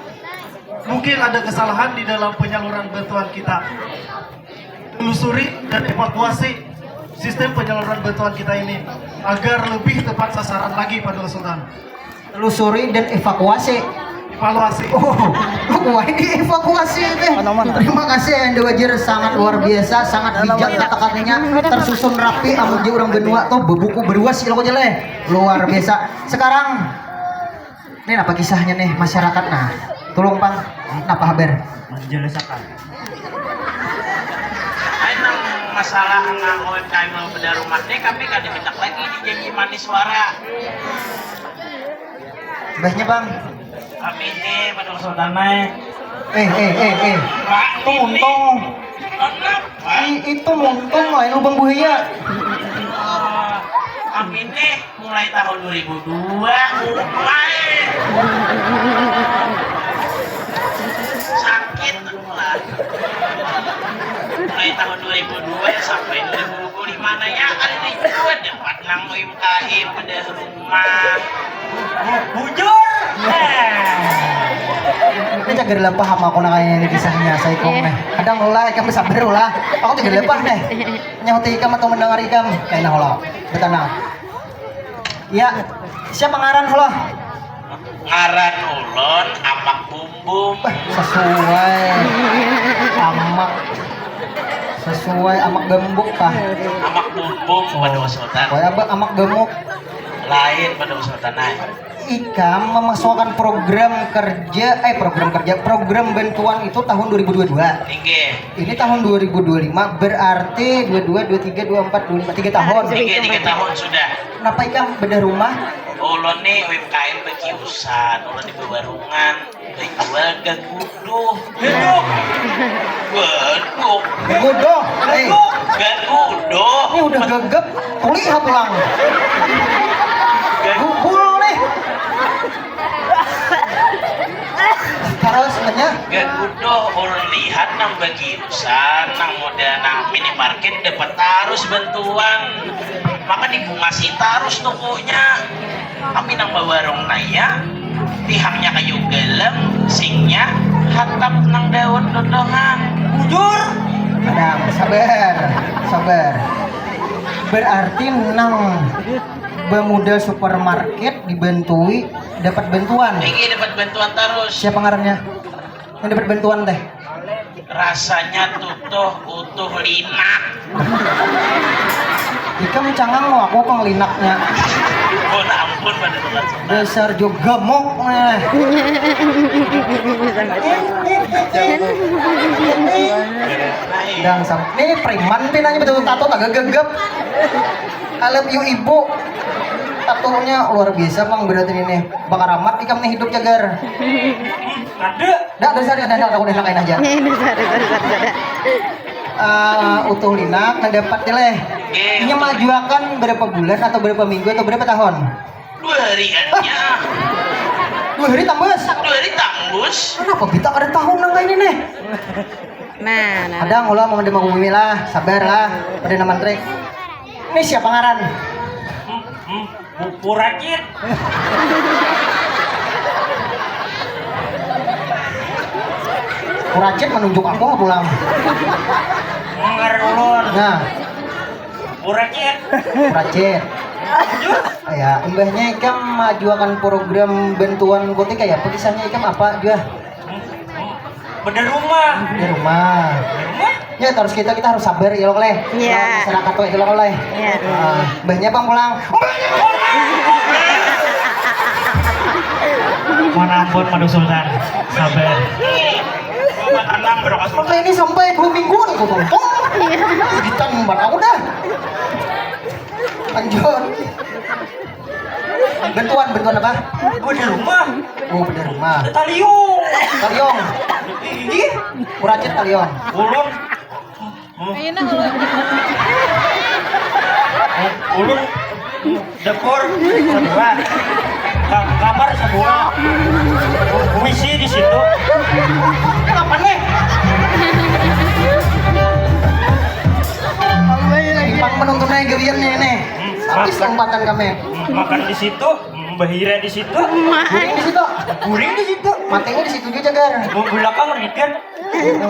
Mungkin ada kesalahan di dalam penyaluran bantuan kita. Telusuri dan evakuasi sistem penyaluran bantuan kita ini agar lebih tepat sasaran lagi, Paduka Sultan. Telusuri dan evakuasi. Evaluasi. Oh, wah, ini evakuasi teh. Mana, mana? Terima kasih, Ayahanda Wajir, sangat luar biasa, sangat bijak kata-katanya, tersusun rapi, amun ja urang banua tuh bebuku beruas, ilmu jeleh. Luar biasa. Sekarang, ini apa kisahnya nih masyarakat? Nah, tolong pang, apa habar? Menjelaskan. Ai nang masalah nang U M K M lo beda rumah deh, kami kada minta lagi di janji manis suara. Mbahnya, Bang. Kami ini Paduka Sultan, Mai. Eh, eh, eh, eh. Pak, itu ini. Muntung. Kenapa? I-, itu muntung, lain lubang buaya. Ah, kami ini mulai tahun dua ribu dua, mulai. Sakit lah. Mulai tahun dua ribu dua sampai dua ribu dua puluh lima, nanya kali ini, dapat nang U M K M pada rumah. Bujur. Ini cagar lapah sama aku, nah, kayaknya ini kisahnya, saikung nih. Kadang ulah, ikam sabar ulah. Aku cagar lapah nih. Nyahuti ikam atau mendengar ikam. Kayak nah, ulah. Betanang. Ya, siapa ngaran, halo? Ngaran ulun Amak Bumbum. Wah, sesuai. Amak. Sesuai Amak Gembuk kah? Amak Bumbum, oh. Pada Sultan. Kaya apa Amak Gemuk? Lain, Pada Sultan, nah. Ikam memasukkan program kerja, eh, program kerja, program bantuan itu tahun dua ribu dua dua. Inggih. Ini tahun dua ribu dua lima, berarti dua dua, dua tiga, dua empat, dua lima, tiga tahun. Tiga, tiga tahun sudah. Kenapa ikam bedah rumah? Ulun nih U M K M bakiusan, ulun di bewarungan, bajual gaguduh. Gaguduh. Gaguduh. Gaguduh. Eh. Gaguduh. Ini udah gegep, kuliah pulang. Gaguduh. Gubul nih. Terus, nya? Gaguduh, ulun lihat nang bakiusan, nang model nang minimarket dapat tarus bantuan. Maka dibungasi tarus tokonya. Kami nang bawarung naya, Pihaknya kayu galam, singnya hatap nang daun dondongan. Bujur. Kadang, sabar, sabar. Berarti nang bamodal supermarket dibantui dapat bantuan. Iki dapat bantuan terus. Siapa ngarannya? Yang dapat bantuan teh. Rasanya tutuh utuh linak. Ikam cangang mau aku kang linaknya. Oh, ampun pada dasar juga mok nah. Dan sam ini preman pinanya betul tato tak gegep. I love you ibu. Tatonya luar biasa mang berarti ini. Bakaramat ikam nih hidup jagar. Ada. Dah, dah, dah, dah, dah, aku udah nakain aja. Ini dah, dah, dah, dah, dah. Uh, utuh linak nang dapat dileh. Ini majuakan berapa bulan atau berapa minggu atau berapa tahun? Dua hari aja. Dua hari tambus. Dua hari tambus. Kenapa kita ada tahun nang ini nih? Nah, nah. Ada ngulah mau mau bumi lah, sabar lah, pada nama trik. Ini siapa ngaran? Puracit. Puracit menunjuk aku pulang. Ngar ulun. Nah. Puracit. Puracit. Ya, imbahnya ikam majuakan program bantuan kote kayak apa kisahnya ikam apa juga? Beda rumah. Beda rumah. Beda rumah. Ya terus kita kita harus sabar ya loh leh. Iya. Masyarakat tuh itu loh leh. Iya. Uh, banyak bang pulang. Mana ampun Madu Sultan. Sabar. Makanya ini sampai dua minggu nih gue tonton. Iya. Editan mbak aku dah. Lanjut. Bantuan, bantuan apa? Gue di rumah. Oh, di rumah. Taliung. Taliung. Ini. Kuracit taliung. Ulun. Ini ulun. Ulun. Dapur sebuah. Kamar sebuah. Puisi di situ. Apa nih? Pang menonton aja gawian nih nih. Habis lompatan kami. Makan di situ. Bahira di situ. Guring di situ. Guring di situ. Matinya di situ juga jagar. Mau belakang mikir.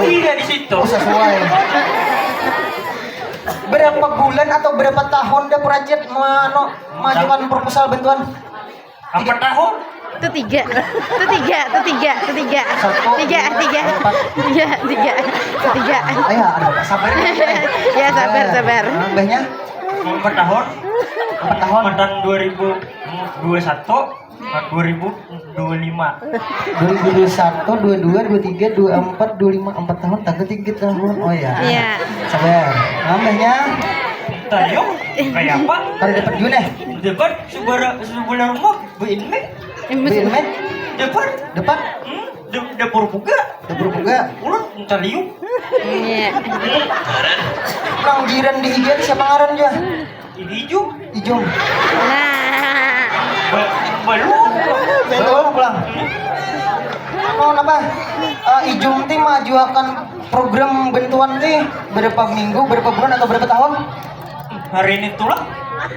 Tidak di situ. Oh, sesuai. Berapa bulan atau berapa tahun dah project mano majukan proposal bantuan? Empat tahun. Itu tiga. Itu tiga, itu tiga, itu tiga. Satu, tiga, tiga. Empat. Tiga, tiga. Tiga. Ayo, ada sabar. Ya, sabar, sabar. Nambahnya? Empat tahun. Empat tahun. Empat tahun dua ribu dua satu. Dua ribu dua lima. Dua ribu dua satu, dua dua, dua tiga, dua empat, dua lima, empat tahun, tak tiga tahun. Oh ya. Iya. Sabar. Nambahnya? Tayung, kayak apa? Pada dapat juga nih. Dapat sebulan sebulan rumah, Bu Inme. Bu Inme. Dapat. Dapat. Hmm, dapur buka. Dapur buka. Urut, taliung. Iya. Nang jiran di higian siapa ngaran dia? Ini Ijum. Ijum. Nah. Belum. Belum pulang. Oh, kenapa? Uh, Ijum ti majuakan program bantuan ti berapa minggu, berapa bulan atau berapa tahun? Hari ini tulang.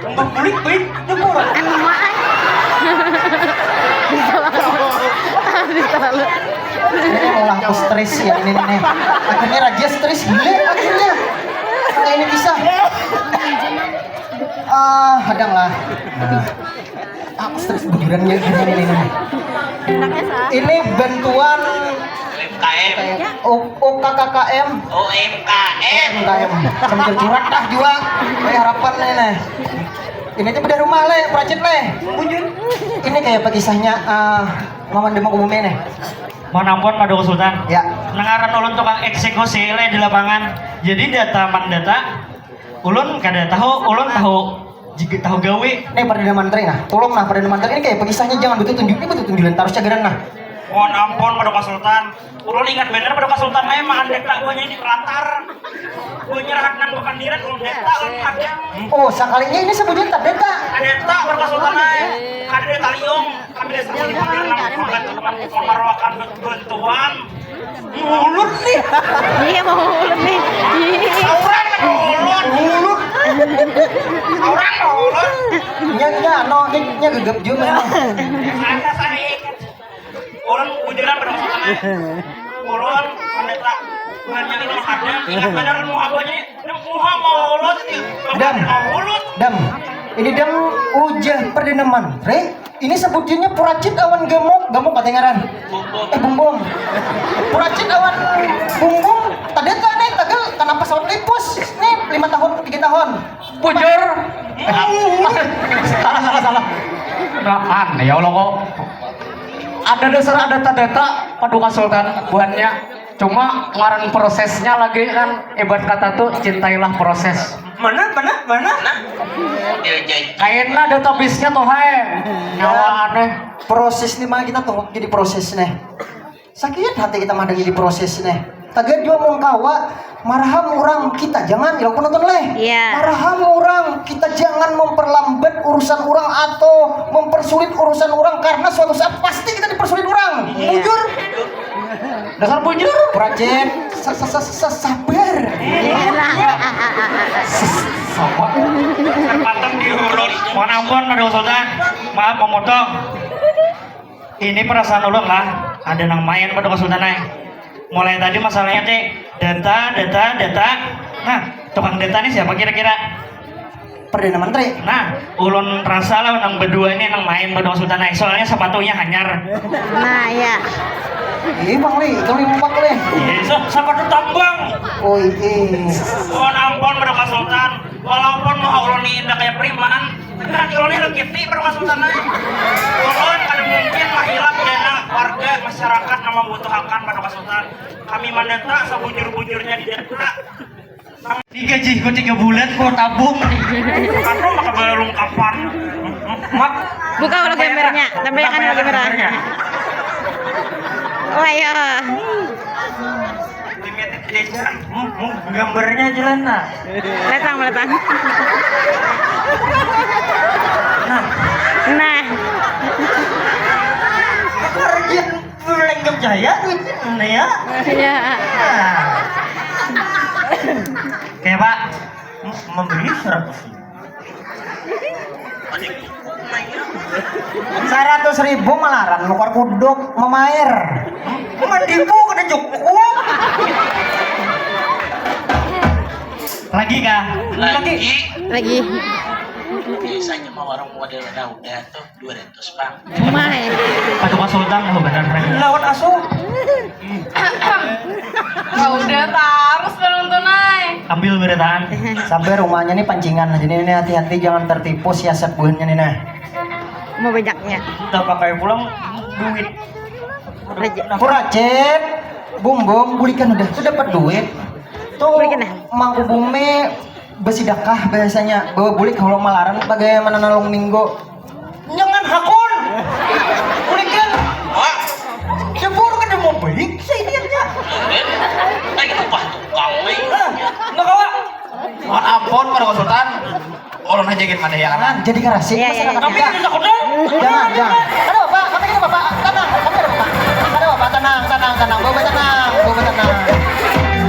Untuk kulit baik jempol. Anu maai. Bisa lalu. Bisa lalu. Ini mau laku stres ya ini nih. Akhirnya raja stres gila akhirnya. Kayak ini kisah. Ah, hadang lah. Nah. Aku stres bujuran ya ini ini ini. Ini bantuan U K M. U- UKKKM. U M K M. U M K M. Sambil curhat dah jua. Kayak harapan nih nih. Ini tuh bedah rumah leh, project leh. Ini kayak apa kisahnya uh, Maman Demak Umumnya nih. Mohon ampun Pak Dukun Sultan. Ya. Nengaran ulun tukang eksekusi leh di lapangan. Jadi data mandata ulun kada tahu, ulun tahu jika tahu gawe. Nih pada mantri nah, tolong nah pada mantri ini kayak pemisahnya jangan betul tunjuk ini betul tunjulan terus cagaran nah. Mohon ampun pada Pak Sultan, ulun ingat bener pada Pak Sultan saya makan dek tak banyak di pelatar. Gue nyerahat nang bukan diri ulun dek tak ulun pakai. Oh sekalinya ini sebutnya tak dek tak. Ada tak pada Pak Sultan saya ada dek taliung. Kami desa Muli Pandir nang hormat hormat hormat rawakan bantuan. Mulut nih. Iya mau mulut nih. Orang mulut. Mulut. Orang mulut. Nya nya no nya nya gegep juga memang. Ada saya. Ulun bujuran pada masalah. Ulun pendeta, buhannya ini ada, ingat benar muha buhannya ini. Muha mau ulut ini. Dam. Mau ulut. Dam. Ini dam ujah perdana mantri. Ini sebutnya puracit awan gemuk, gemuk katengaran. Eh, bumbung. Puracit awan bumbung. Tadi tuh aneh, tagal kenapa pesawat lipus? Nih, lima tahun, tiga tahun. Bujur. Salah, salah, salah. Nah, aneh ya Allah kok. Ada dasar, ada data-data, Paduka Sultan, buhannya. Cuma ngaran prosesnya lagi kan, ibarat kata tuh, cintailah proses. Mana, mana, mana? Kainlah database-nya tuh, hai. Nyawa aneh. Proses nih, mah kita tuh jadi proses nih. Sakit hati kita mah jadi proses nih. Tagal jua mun kawa maraham orang kita, jangan, ilok penonton leh. Iya. Maraham orang kita, jangan memperlambat urusan orang atau mempersulit urusan orang, karena suatu saat pasti kita dipersulit orang. Iya. Bujur. Dasar bujur. Prajen, sa- sa- sa- sa- sabar. Sabar. Patang diurut. Mohon ampun, Paduka Sultan. Maaf memotong. Ini perasaan ulun lah, ada nang main, Paduka Sultan ai. Mulai tadi masalahnya teh data, data, data. Nah, tukang data nih siapa kira-kira? Perdana Menteri. Nah, ulun rasa lah nang berdua ini nang main, Paduka Sultan ai. Soalnya sepatunya hanyar. Nah, ya. Ih, Bang Li, itu limpak, Li. Iya, sa- sepatu tambang. Oh, iya. Mohon ampun, Paduka Sultan. Walaupun muha ulun ni indah kayak preman, tapi hati ulun ni legit ni, Paduka Sultan ai. Ulun kada mungkin mahilap dana warga masyarakat nang mambutuhakan, Paduka Sultan. Kami mandata sabujur-bujurnya di data. Ini gajiku tiga bulan, ku tabung. Aku maka balungkapan. Mak. Buka ulah gambarnya, tampaikan ulah gambarnya. Wah, ya. Limited edition. Hmm, hmm, gambarnya jelas, nah. Letang, letang. Nah. Nah. Karjin lenggap jaya duitnya, nah, ya. Iya. Nah. Oke, Pak. M- memberi seratus ribu. Saratus ribu malaran nukar kuduk mamair. Mandimu kada cukup. Lagi kah? Lagi. Lagi. Biasanya mah warung model Dauda tuh dua ratus, Bang. Umai. Paduka Sultan, oh, benar, benar. Lawan asuh. Dauda tarus penonton ai. Ambil berataan. Sampai rumahnya nih pancingan. Jadi ini hati-hati, jangan tertipu siasat buhannya nih, nah. Mau banyaknya. Kita pakai pulang duit. Raja. Nah, Puracet, bumbung, bulikan udah tuh dapat duit. Tuh, bulikan dah. Mangku bumi bersidakah biasanya, bawa bulik kalau malaran bagaimana nalung minggu. Jangan hakun. Bulikan. Wah. Syukur kada mau baik, saya niatnya. Ayo, Pak, tukang, Pak. Hah, nggak kawa. Mohon ampun, Paduka Sultan. Ulun aja gin mana ya, kan? Jadi karasi. Iya, iya, iya. Tapi tidak takut dong. Jangan, jangan. Ada bapak, kami ini bapak. Tenang, kami ada bapak. Ada bapak, tenang, tenang, tenang. Bawa tenang, bawa tenang.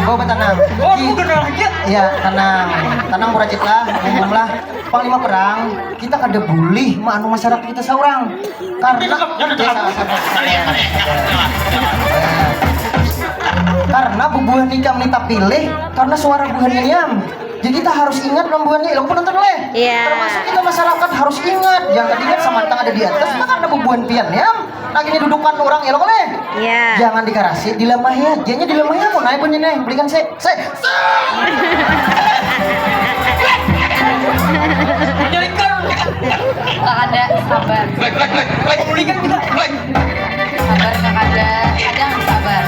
Bawa tenang. Oh, aku kenal aja. Iya, tenang. Tenang, Puracit lah, umum lah. Panglima perang, kita kada boleh maanu masyarakat kita seorang. Karena, ya, sabar, sabar. Karena bubuhan ikam ni tapilih karena suara buhannya niam. Jadi kita harus ingat lawan buhannya, ilmu penonton leh. Iya. Termasuk kita masyarakat harus ingat. Yang tadi ingat sama tang ada di atas, maka ada bubuhan pian niam. Lagi ini dudukan orang ilok leh. Iya. Jangan dikarasi, dilamahi aja nya, dilamahi aku naik bunyi nih, belikan sih. Sih. Kakak ada sabar. Belikan kita. Sabar kakak ada, ada sabar.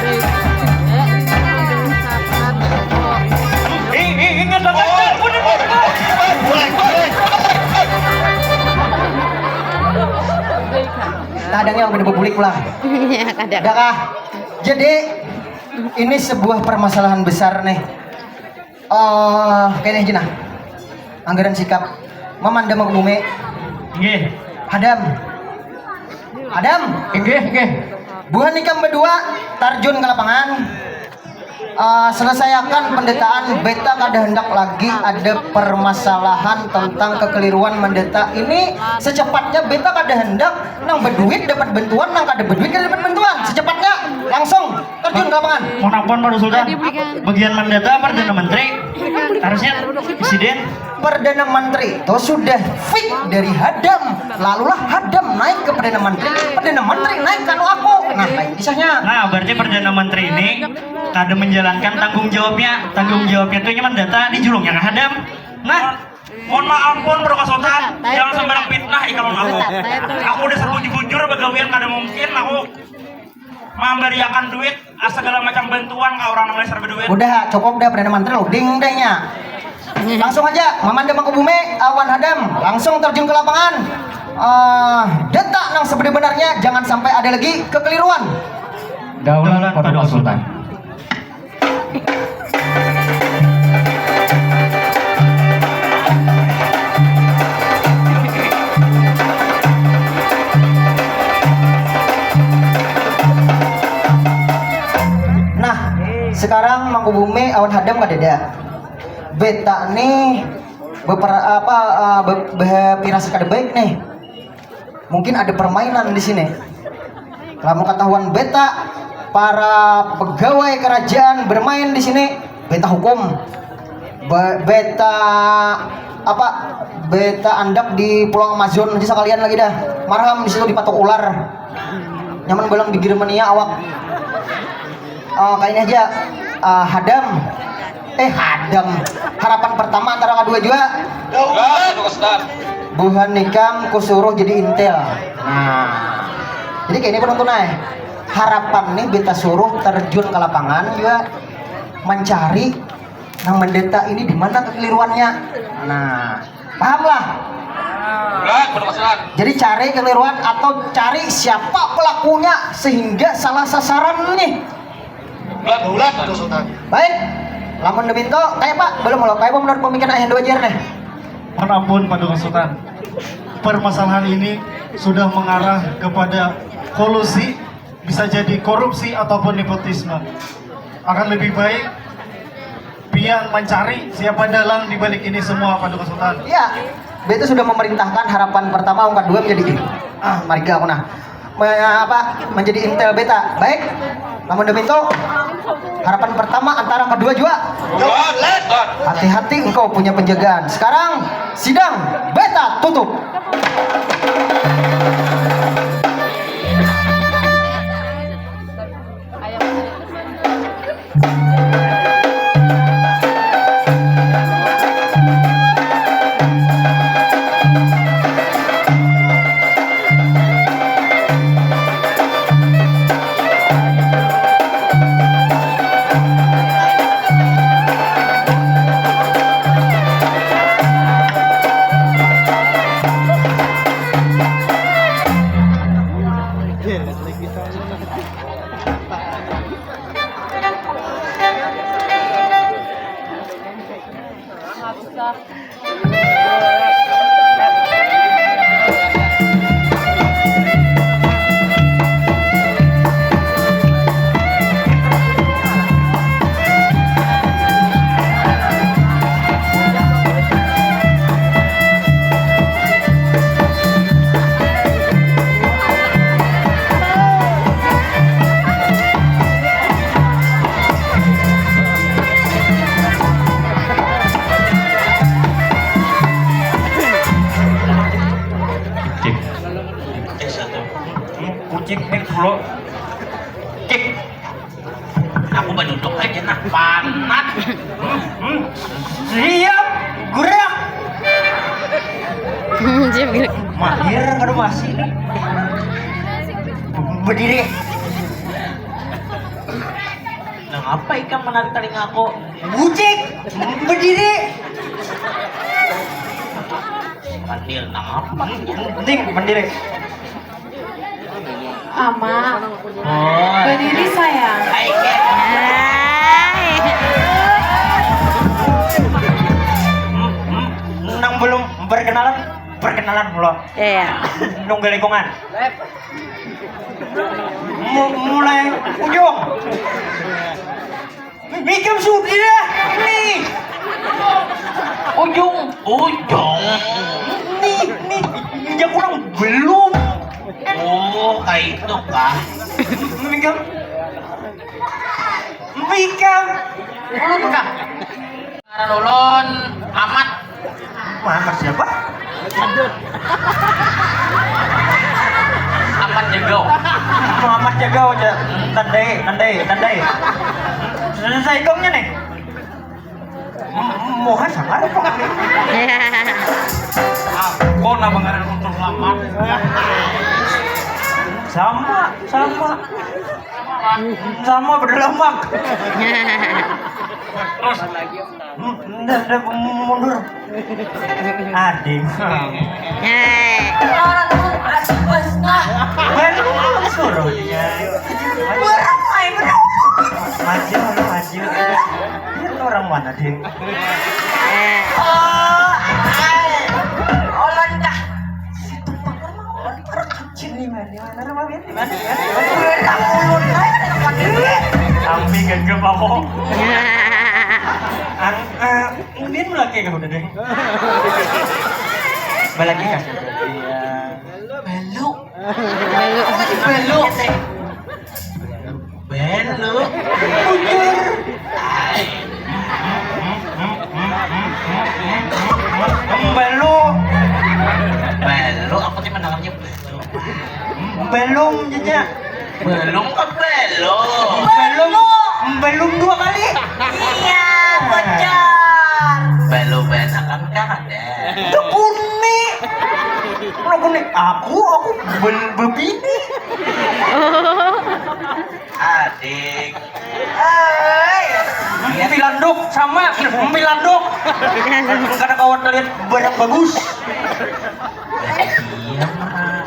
Ih, ih, ingat kakak ada. Kadang yang udah bulik pulang. Iya, kadang. Udah kah? Jadi ini sebuah permasalahan besar nih. Eh, kayaknya aja nah. Anggaran sikap memandang ke bumi. Nggih. Hadam. Hadam. Nggih, nggih. Buhan ikam berdua tarjun ke lapangan. Ah, selesaiakan pendataan, beta kada hendak lagi ada permasalahan tentang kekeliruan mendata ini. Secepatnya beta kada hendak nang beduit dapat bantuan, nang kada beduit kada dapat bantuan. Secepatnya langsung terjun ke lapangan. Mohon ampun, Pak Sultan. Bagian mendata Perdana Menteri, harusnya Presiden. Perdana Menteri itu sudah fix dari Hadam, lalulah Hadam naik ke Perdana Menteri, Perdana Menteri naik kanu aku. Nah, lain kisahnya. Nah, berarti Perdana Menteri ini kada menjalankan tanggung jawabnya. Tanggung jawabnya itu nyaman data di julungnya ke Hadam. Nah, mohon maaf pun, Bro Sultan, jangan sembarang fitnah ikam lawan aku. Aku dasar bujur-bujur bagawian, kada mungkin aku mambariakan duit, ah, segala macam bantuan ka orang nang dasar beduit. Udah, cukup dah, Perdana Menteri loading deh nya. Langsung aja, Mamanda Mangkubumi awan Hadam langsung terjun ke lapangan. Ah, detak nang sebenar-benarnya, jangan sampai ada lagi kekeliruan. Daulat Paduka Sultan. Nah, sekarang Mangkubumi awan Hadam kadada. Beta nih beper-, apa, eh, be-, bepirasat kada baik nih. Mungkin ada permainan di sini. Lamun ketahuan beta, para pegawai kerajaan bermain di sini, beta hukum. Be-, beta apa? Beta andak di Pulau Amazon aja sekalian lagi dah. Marham di situ dipatuk ular. Nyaman balang bibir mania awak. Eh, kaini aja, eh, Hadam. Eh, Hadam. Harapan pertama antara kadua jua. Buhan ikam kusuruh jadi intel. Nah. Jadi kaini penonton ai. Harapan nih beta suruh terjun ke lapangan jua mencari nang mendeta ini di mana kekeliruannya. Nah, paham lah? Bulat, bulat, bulat. Jadi cari kekeliruan atau cari siapa pelakunya sehingga salah sasaran nih. Bulat, bulat, Pak Sultan. Baik, lamun demikian, kayak apa? Belum, belum. Kayak apa menurut pemikiran ayah dua jar nih? Mohon ampun, Pak Sultan. Permasalahan ini sudah mengarah kepada kolusi, bisa jadi korupsi ataupun nepotisme. Akan lebih baik pian mencari siapa dalang di balik ini semua, Paduka Sultan. Iya, beta sudah memerintahkan harapan pertama, ungkat dua menjadi, ah, mariga aku nah. Me-, apa, menjadi intel beta. Baik, lamun demikian, harapan pertama antara kedua jua. Hati-hati, engkau punya penjagaan. Sekarang, sidang beta tutup. Cik. Cik satu. Hmm, kucing nih pulo. Cik. Aku baduduk aja nah panat. Hmm, hmm. Siap, gerak. Siap gerak. Mahir kada masih nih. Berdiri. Nang apa ikam menarik talinga aku? Bucik, berdiri. Hadir nang apa? Ning, berdiri. Ama. Oh. Berdiri, sayang. Hai, Kak. Hai. Hmm, hmm. Nang belum berkenalan, perkenalan dulu. Iya. Nunggu lingkungan. Mu-, mulai ujung. Mikam sudah nih. Ujung, ujung. Nih, nih. Ya kurang belum. Oh, kayak itu kah? Mikam. Mikam. Ulun kah? Ngaran ulun Amat. Muhammad siapa? Amat Jegau. Muhammad Jegau aja. Tandai, tandai, tandai. Selesai gongnya nih. Muha sama apa? Aku nama ngaran untuk lama. Sama, sama. Sama berdelamak. Terus. Hmm, nda, nda, mundur. Ading. Hei. Baru suruh. Berang, ay, berang. Maju, maju. Ini orang mana, Ding? Eh. Oh, ay. Olan dah. Situ pagar mah, orang kecil nih, man. Di mana rumah, Bin? Di mana, ya? Berang ulun, ay, ada tempat ini. Kami gagap aku. Ang, eh, Mungkin melaki kah udah deh. Melaki kah? Iya. Belu. Belu. Belu. Belu. Bujur. Belu. Belu, aku tuh mendengarnya belu. Belum jadinya. Belum ke belum. Belum, belum dua kali. Iya, bocor. Belum banakan kah ada? Itu kuni. Kalau kuni aku, aku bel bebini. Adik. Hai. Pilanduk sama, pilanduk. Kada kawan kalian barang bagus. Iya, Mak.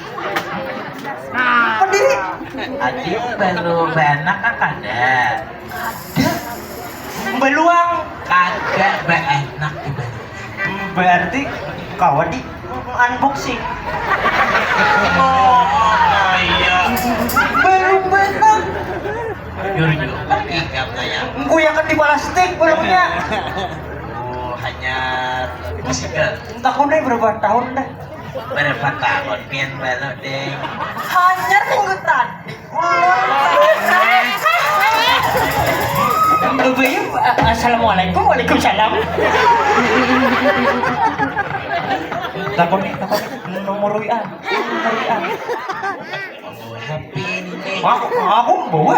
Pendiri. Adik baru baanak kah kada? Kada. Beluang. Kagak baanak ibaratnya. Berarti kawa di unboxing. Oh, iya. Baru baanak. Jujur, jujur. Ingat saya. Guyakan di plastik belumnya. Oh, hanya bicycle. Entah kau berapa tahun dah. Berapa tahun pian balok, Deng? Hanyar minggu tadi. Bayu, a-, assalamualaikum, waalaikumsalam. Takon nih, takon nih. Nomor W A, nomor W A. Happy ini. Aku, aku bawa.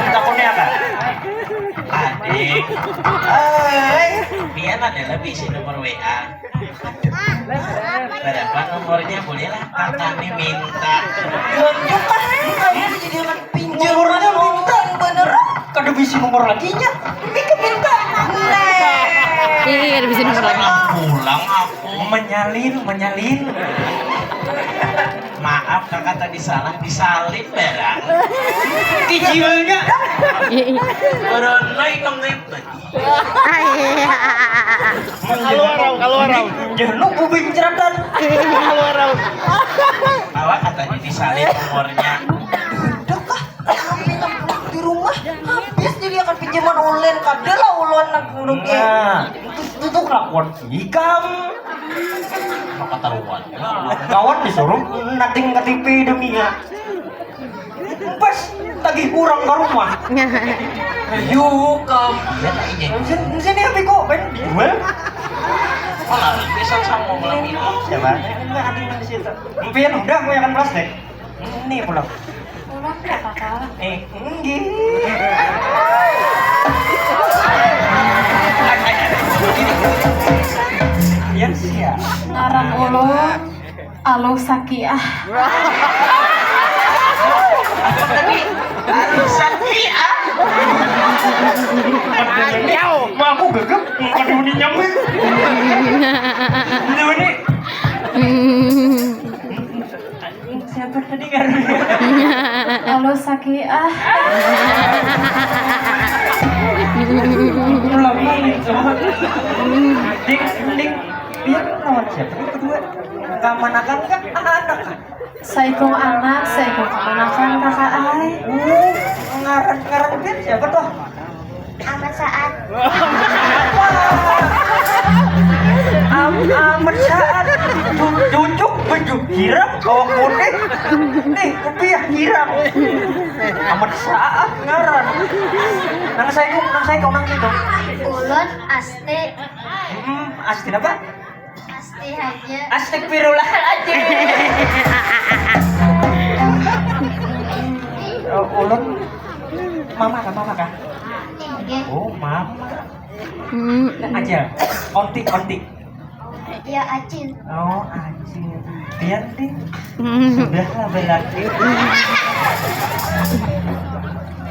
Takon nih apa? Adik. Oi. Pian ada lebih si nomor W A. Berapa nomornya, bolehlah kakak nih minta. Lanjut lah, kamu dijadikan pinjam. Nomornya minta. Bener. Kada bisi nomor lakinya. Ini ke minta. Nah. Iya, kada bisi nomor lagi. Pulang aku. Menyalin, menyalin. Maaf, kakak tadi salah, disalin barang. Kijilnya. Iya, iya. Corona ikam nih. Ai. Kaluar, kaluar. Jangan lupa bincratan. Kaluar. Awak katanya disalin umurnya. Udah kah? Kami nang di rumah habis jadi akan pinjaman online, kada lah ulun nang duduk, eh. Nah, itu, itu tuh kelakuan ikam. Maka taruhan. Kawan disuruh nating K T P demi ya. Pas tagih urang ka rumah. Ayo, kam. Mesin, mesin ni H P ku, kan dijual. Malah bisa sama malam ini. Siapa? Enggak, ada yang di situ. Mungkin udah, aku akan plastik. Ini pulang. Pulang ya, Kakak? Eh, enggih. Ya, siap. Ngaran ulun Alo Sakiah. Apa tadi? Alo Sakiah. Mau aku gegep, mau kada muni nyamuk. Ini, ini. Siapa tadi kan? Alo Sakiah. Ulang lagi, coba. Ding, ding. Iya, lawan siapa nih kedua? Kamanakan kah? Anak kah? Saikung anak, saikung kamanakan, Kakak ai. Oh, ngaran ngaran pian siapa tuh? Amat Saat. Am, Amat Saat. Cu- Cucuk baju hiram, bawang putih. Nih, kopiah hiram. Amat Saat ngaran. Nang saikung, nang saikung, nang saikung. Ulun Asti. Hmm, Asti apa? Asti haja. Astagfirullahaladzim. Oh, ulun mama kah, mama kah? Inggih. Oh, mama. Hmm. Acil, onti, onti. Ya acil. Oh, acil. Biar deh. Hmm. Sudahlah belaki.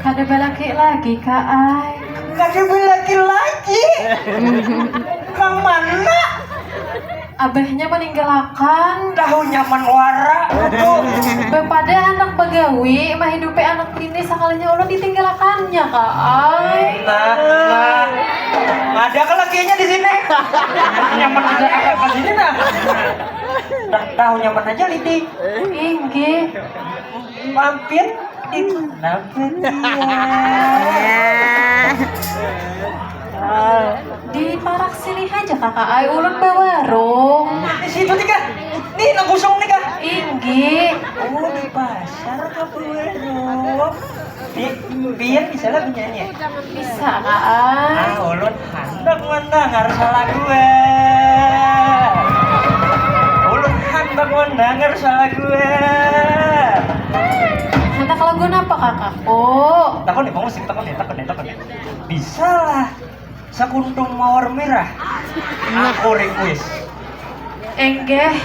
Kada balaki lagi, Kak ai. Kada belaki lagi. Kang mana? Abahnya meninggalkan. Tahu nyaman wara. Bepada anak bagawi, menghidupi anak bini, sakalinya ulun ditinggalkannya, Kak ai. Nah, nah. Ada kelakiannya di sini. Nyaman ada apa di sini nah. Dah tahu nyaman aja lidi. Inggih. Mampir di kenapa dia? Di parak sini aja, Kakak ai, ulun bawarung. Di situ nih kah? Nih nang kosong nih kah? Inggih. Oh, di pasar kah bawarung? Di pian bisa lah penyanyi. Bisa, Kak ai. Ah, ulun handak mendengar salagu. Ulun handak mendengar salagu. Handak lagu napa, Kakakku? Takon nih, kamu sih takon nih, takon nih, takon nih. Bisa lah. Sakuntum mawar merah. Aku request. Enggeh.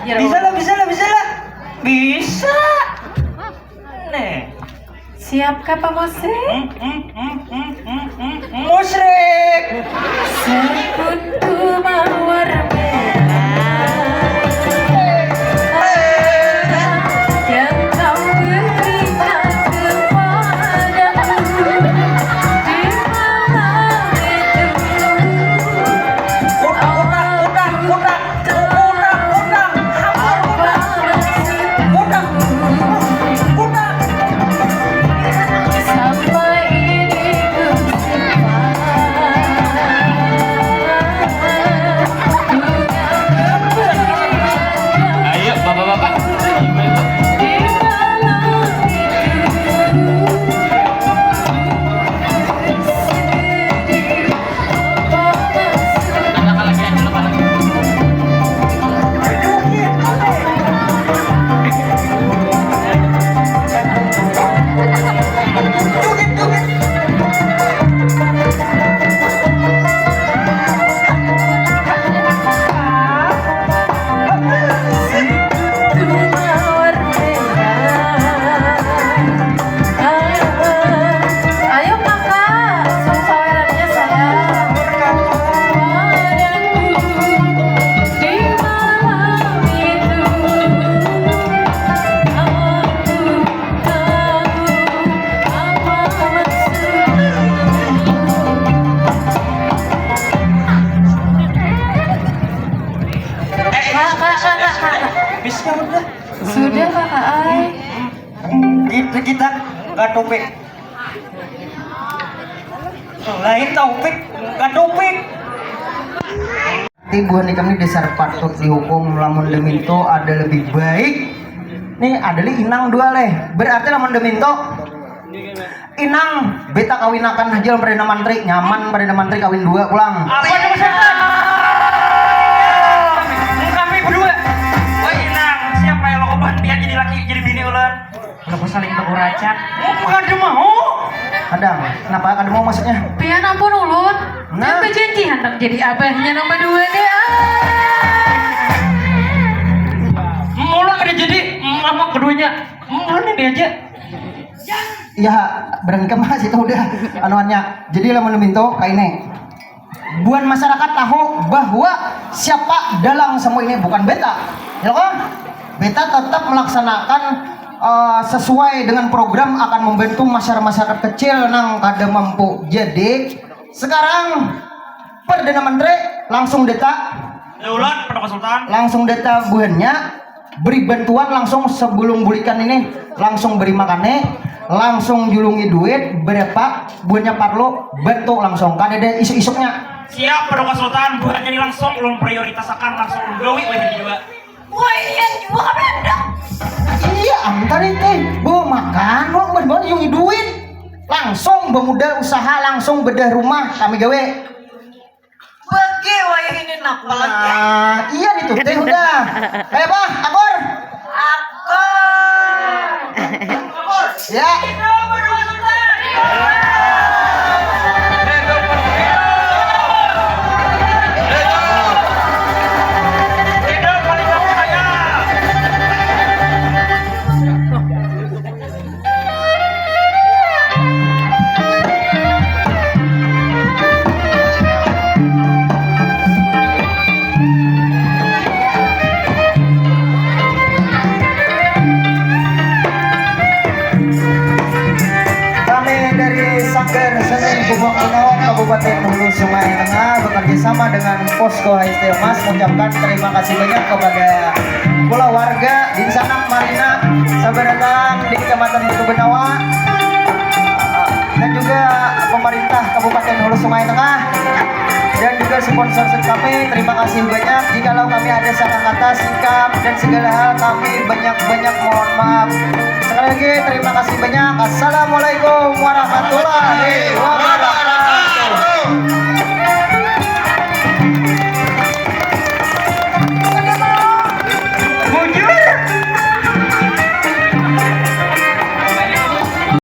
Bisa lah, bisa lah, bisa lah. Bisa. Nih. Siap kah, Pak Musrik? Hmm, hmm, hmm, hmm, hmm, hmm, hmm. Musrik. Sakuntum mawar merah yang kau berikan kepadaku di malam itu. Udah, udah, udah, udah. Udah, udah. Apa udah? Udah. Udah. Sampai ini ku simpan. Ayo bapak-bapak, ibu-ibu. Di malam itu. Anak lagi aja lo, Pak. Ayo kakak, sawerannya sayang. Padaku di malam itu, aku tahu apa maksudmu. Kak, kak, kak, kak, kak. Bisnya udah. Sudah kakak ai. Kita kita nggak topik. Lain topik, nggak topik. Ti buhan ikam ni dasar patut dihukum, lamun deminto ada lebih baik. Nih ada li inang dua leh. Berarti lamun deminto inang beta kawinakan haja lawan Perdana Mantri, nyaman Perdana Mantri kawin dua pulang. Apa itu maksudnya? Kami berdua. Wah inang, siapa yang lo kobahan biar jadi laki jadi bini ulun? Lalu saling baguracak. Kada mau. Kada, kenapa kada mau maksudnya? Pian ampun ulun. Nah. Pian bajanji handak jadi abahnya nang badua deh. Ah. Mula kada jadi mama keduanya. Mula ini aja. Ya, berani kemas itu udah anuannya. Jadi lamun minto kayak ini. Buan masyarakat tahu bahwa siapa dalang semua ini bukan beta, ya kan? Beta tetap melaksanakan uh, sesuai dengan program akan membantu masyarakat masyarakat kecil nang kada mampu. Jadi sekarang perdana menteri langsung deta. Daulat, Pak Konsultan. Langsung deta buhannya. Beri bantuan langsung sebelum bulikan ini, langsung beri makannya, langsung julungi duit berapa buannya parlo, bantu langsung, kada ada isuk-isuknya. Siap, Paduka Sultan, buhannya ini langsung ulun prioritasakan, langsung ulun gawi wahini jua. Wah, iya jua kada ada. Iya, antar itu, bawa makan, bawa buat julungi duit, langsung bemodal usaha, langsung bedah rumah, kami gawe. Bagi wayah ini napa lagi? Nah, iya nih tuh, teh udah. Kayak apa? Akur? Akur. Ya. Kami dari Sanggar Seni Bubak Benawang, Kabupaten Hulu Sungai Tengah, bekerja sama dengan Posko H S T Mas, mengucapkan terima kasih banyak kepada pula warga Dinsanak Marina, sabar datang di Kecamatan Batu Benawa, dan juga pemerintah Kabupaten Hulu Sungai Tengah, dan juga sponsor kami. Terima kasih banyak. Jikalau kami ada salah kata, sikap, dan segala hal, kami banyak-banyak mohon maaf. Sekali lagi, terima kasih banyak. Assalamualaikum warahmatullahi wabarakatuh.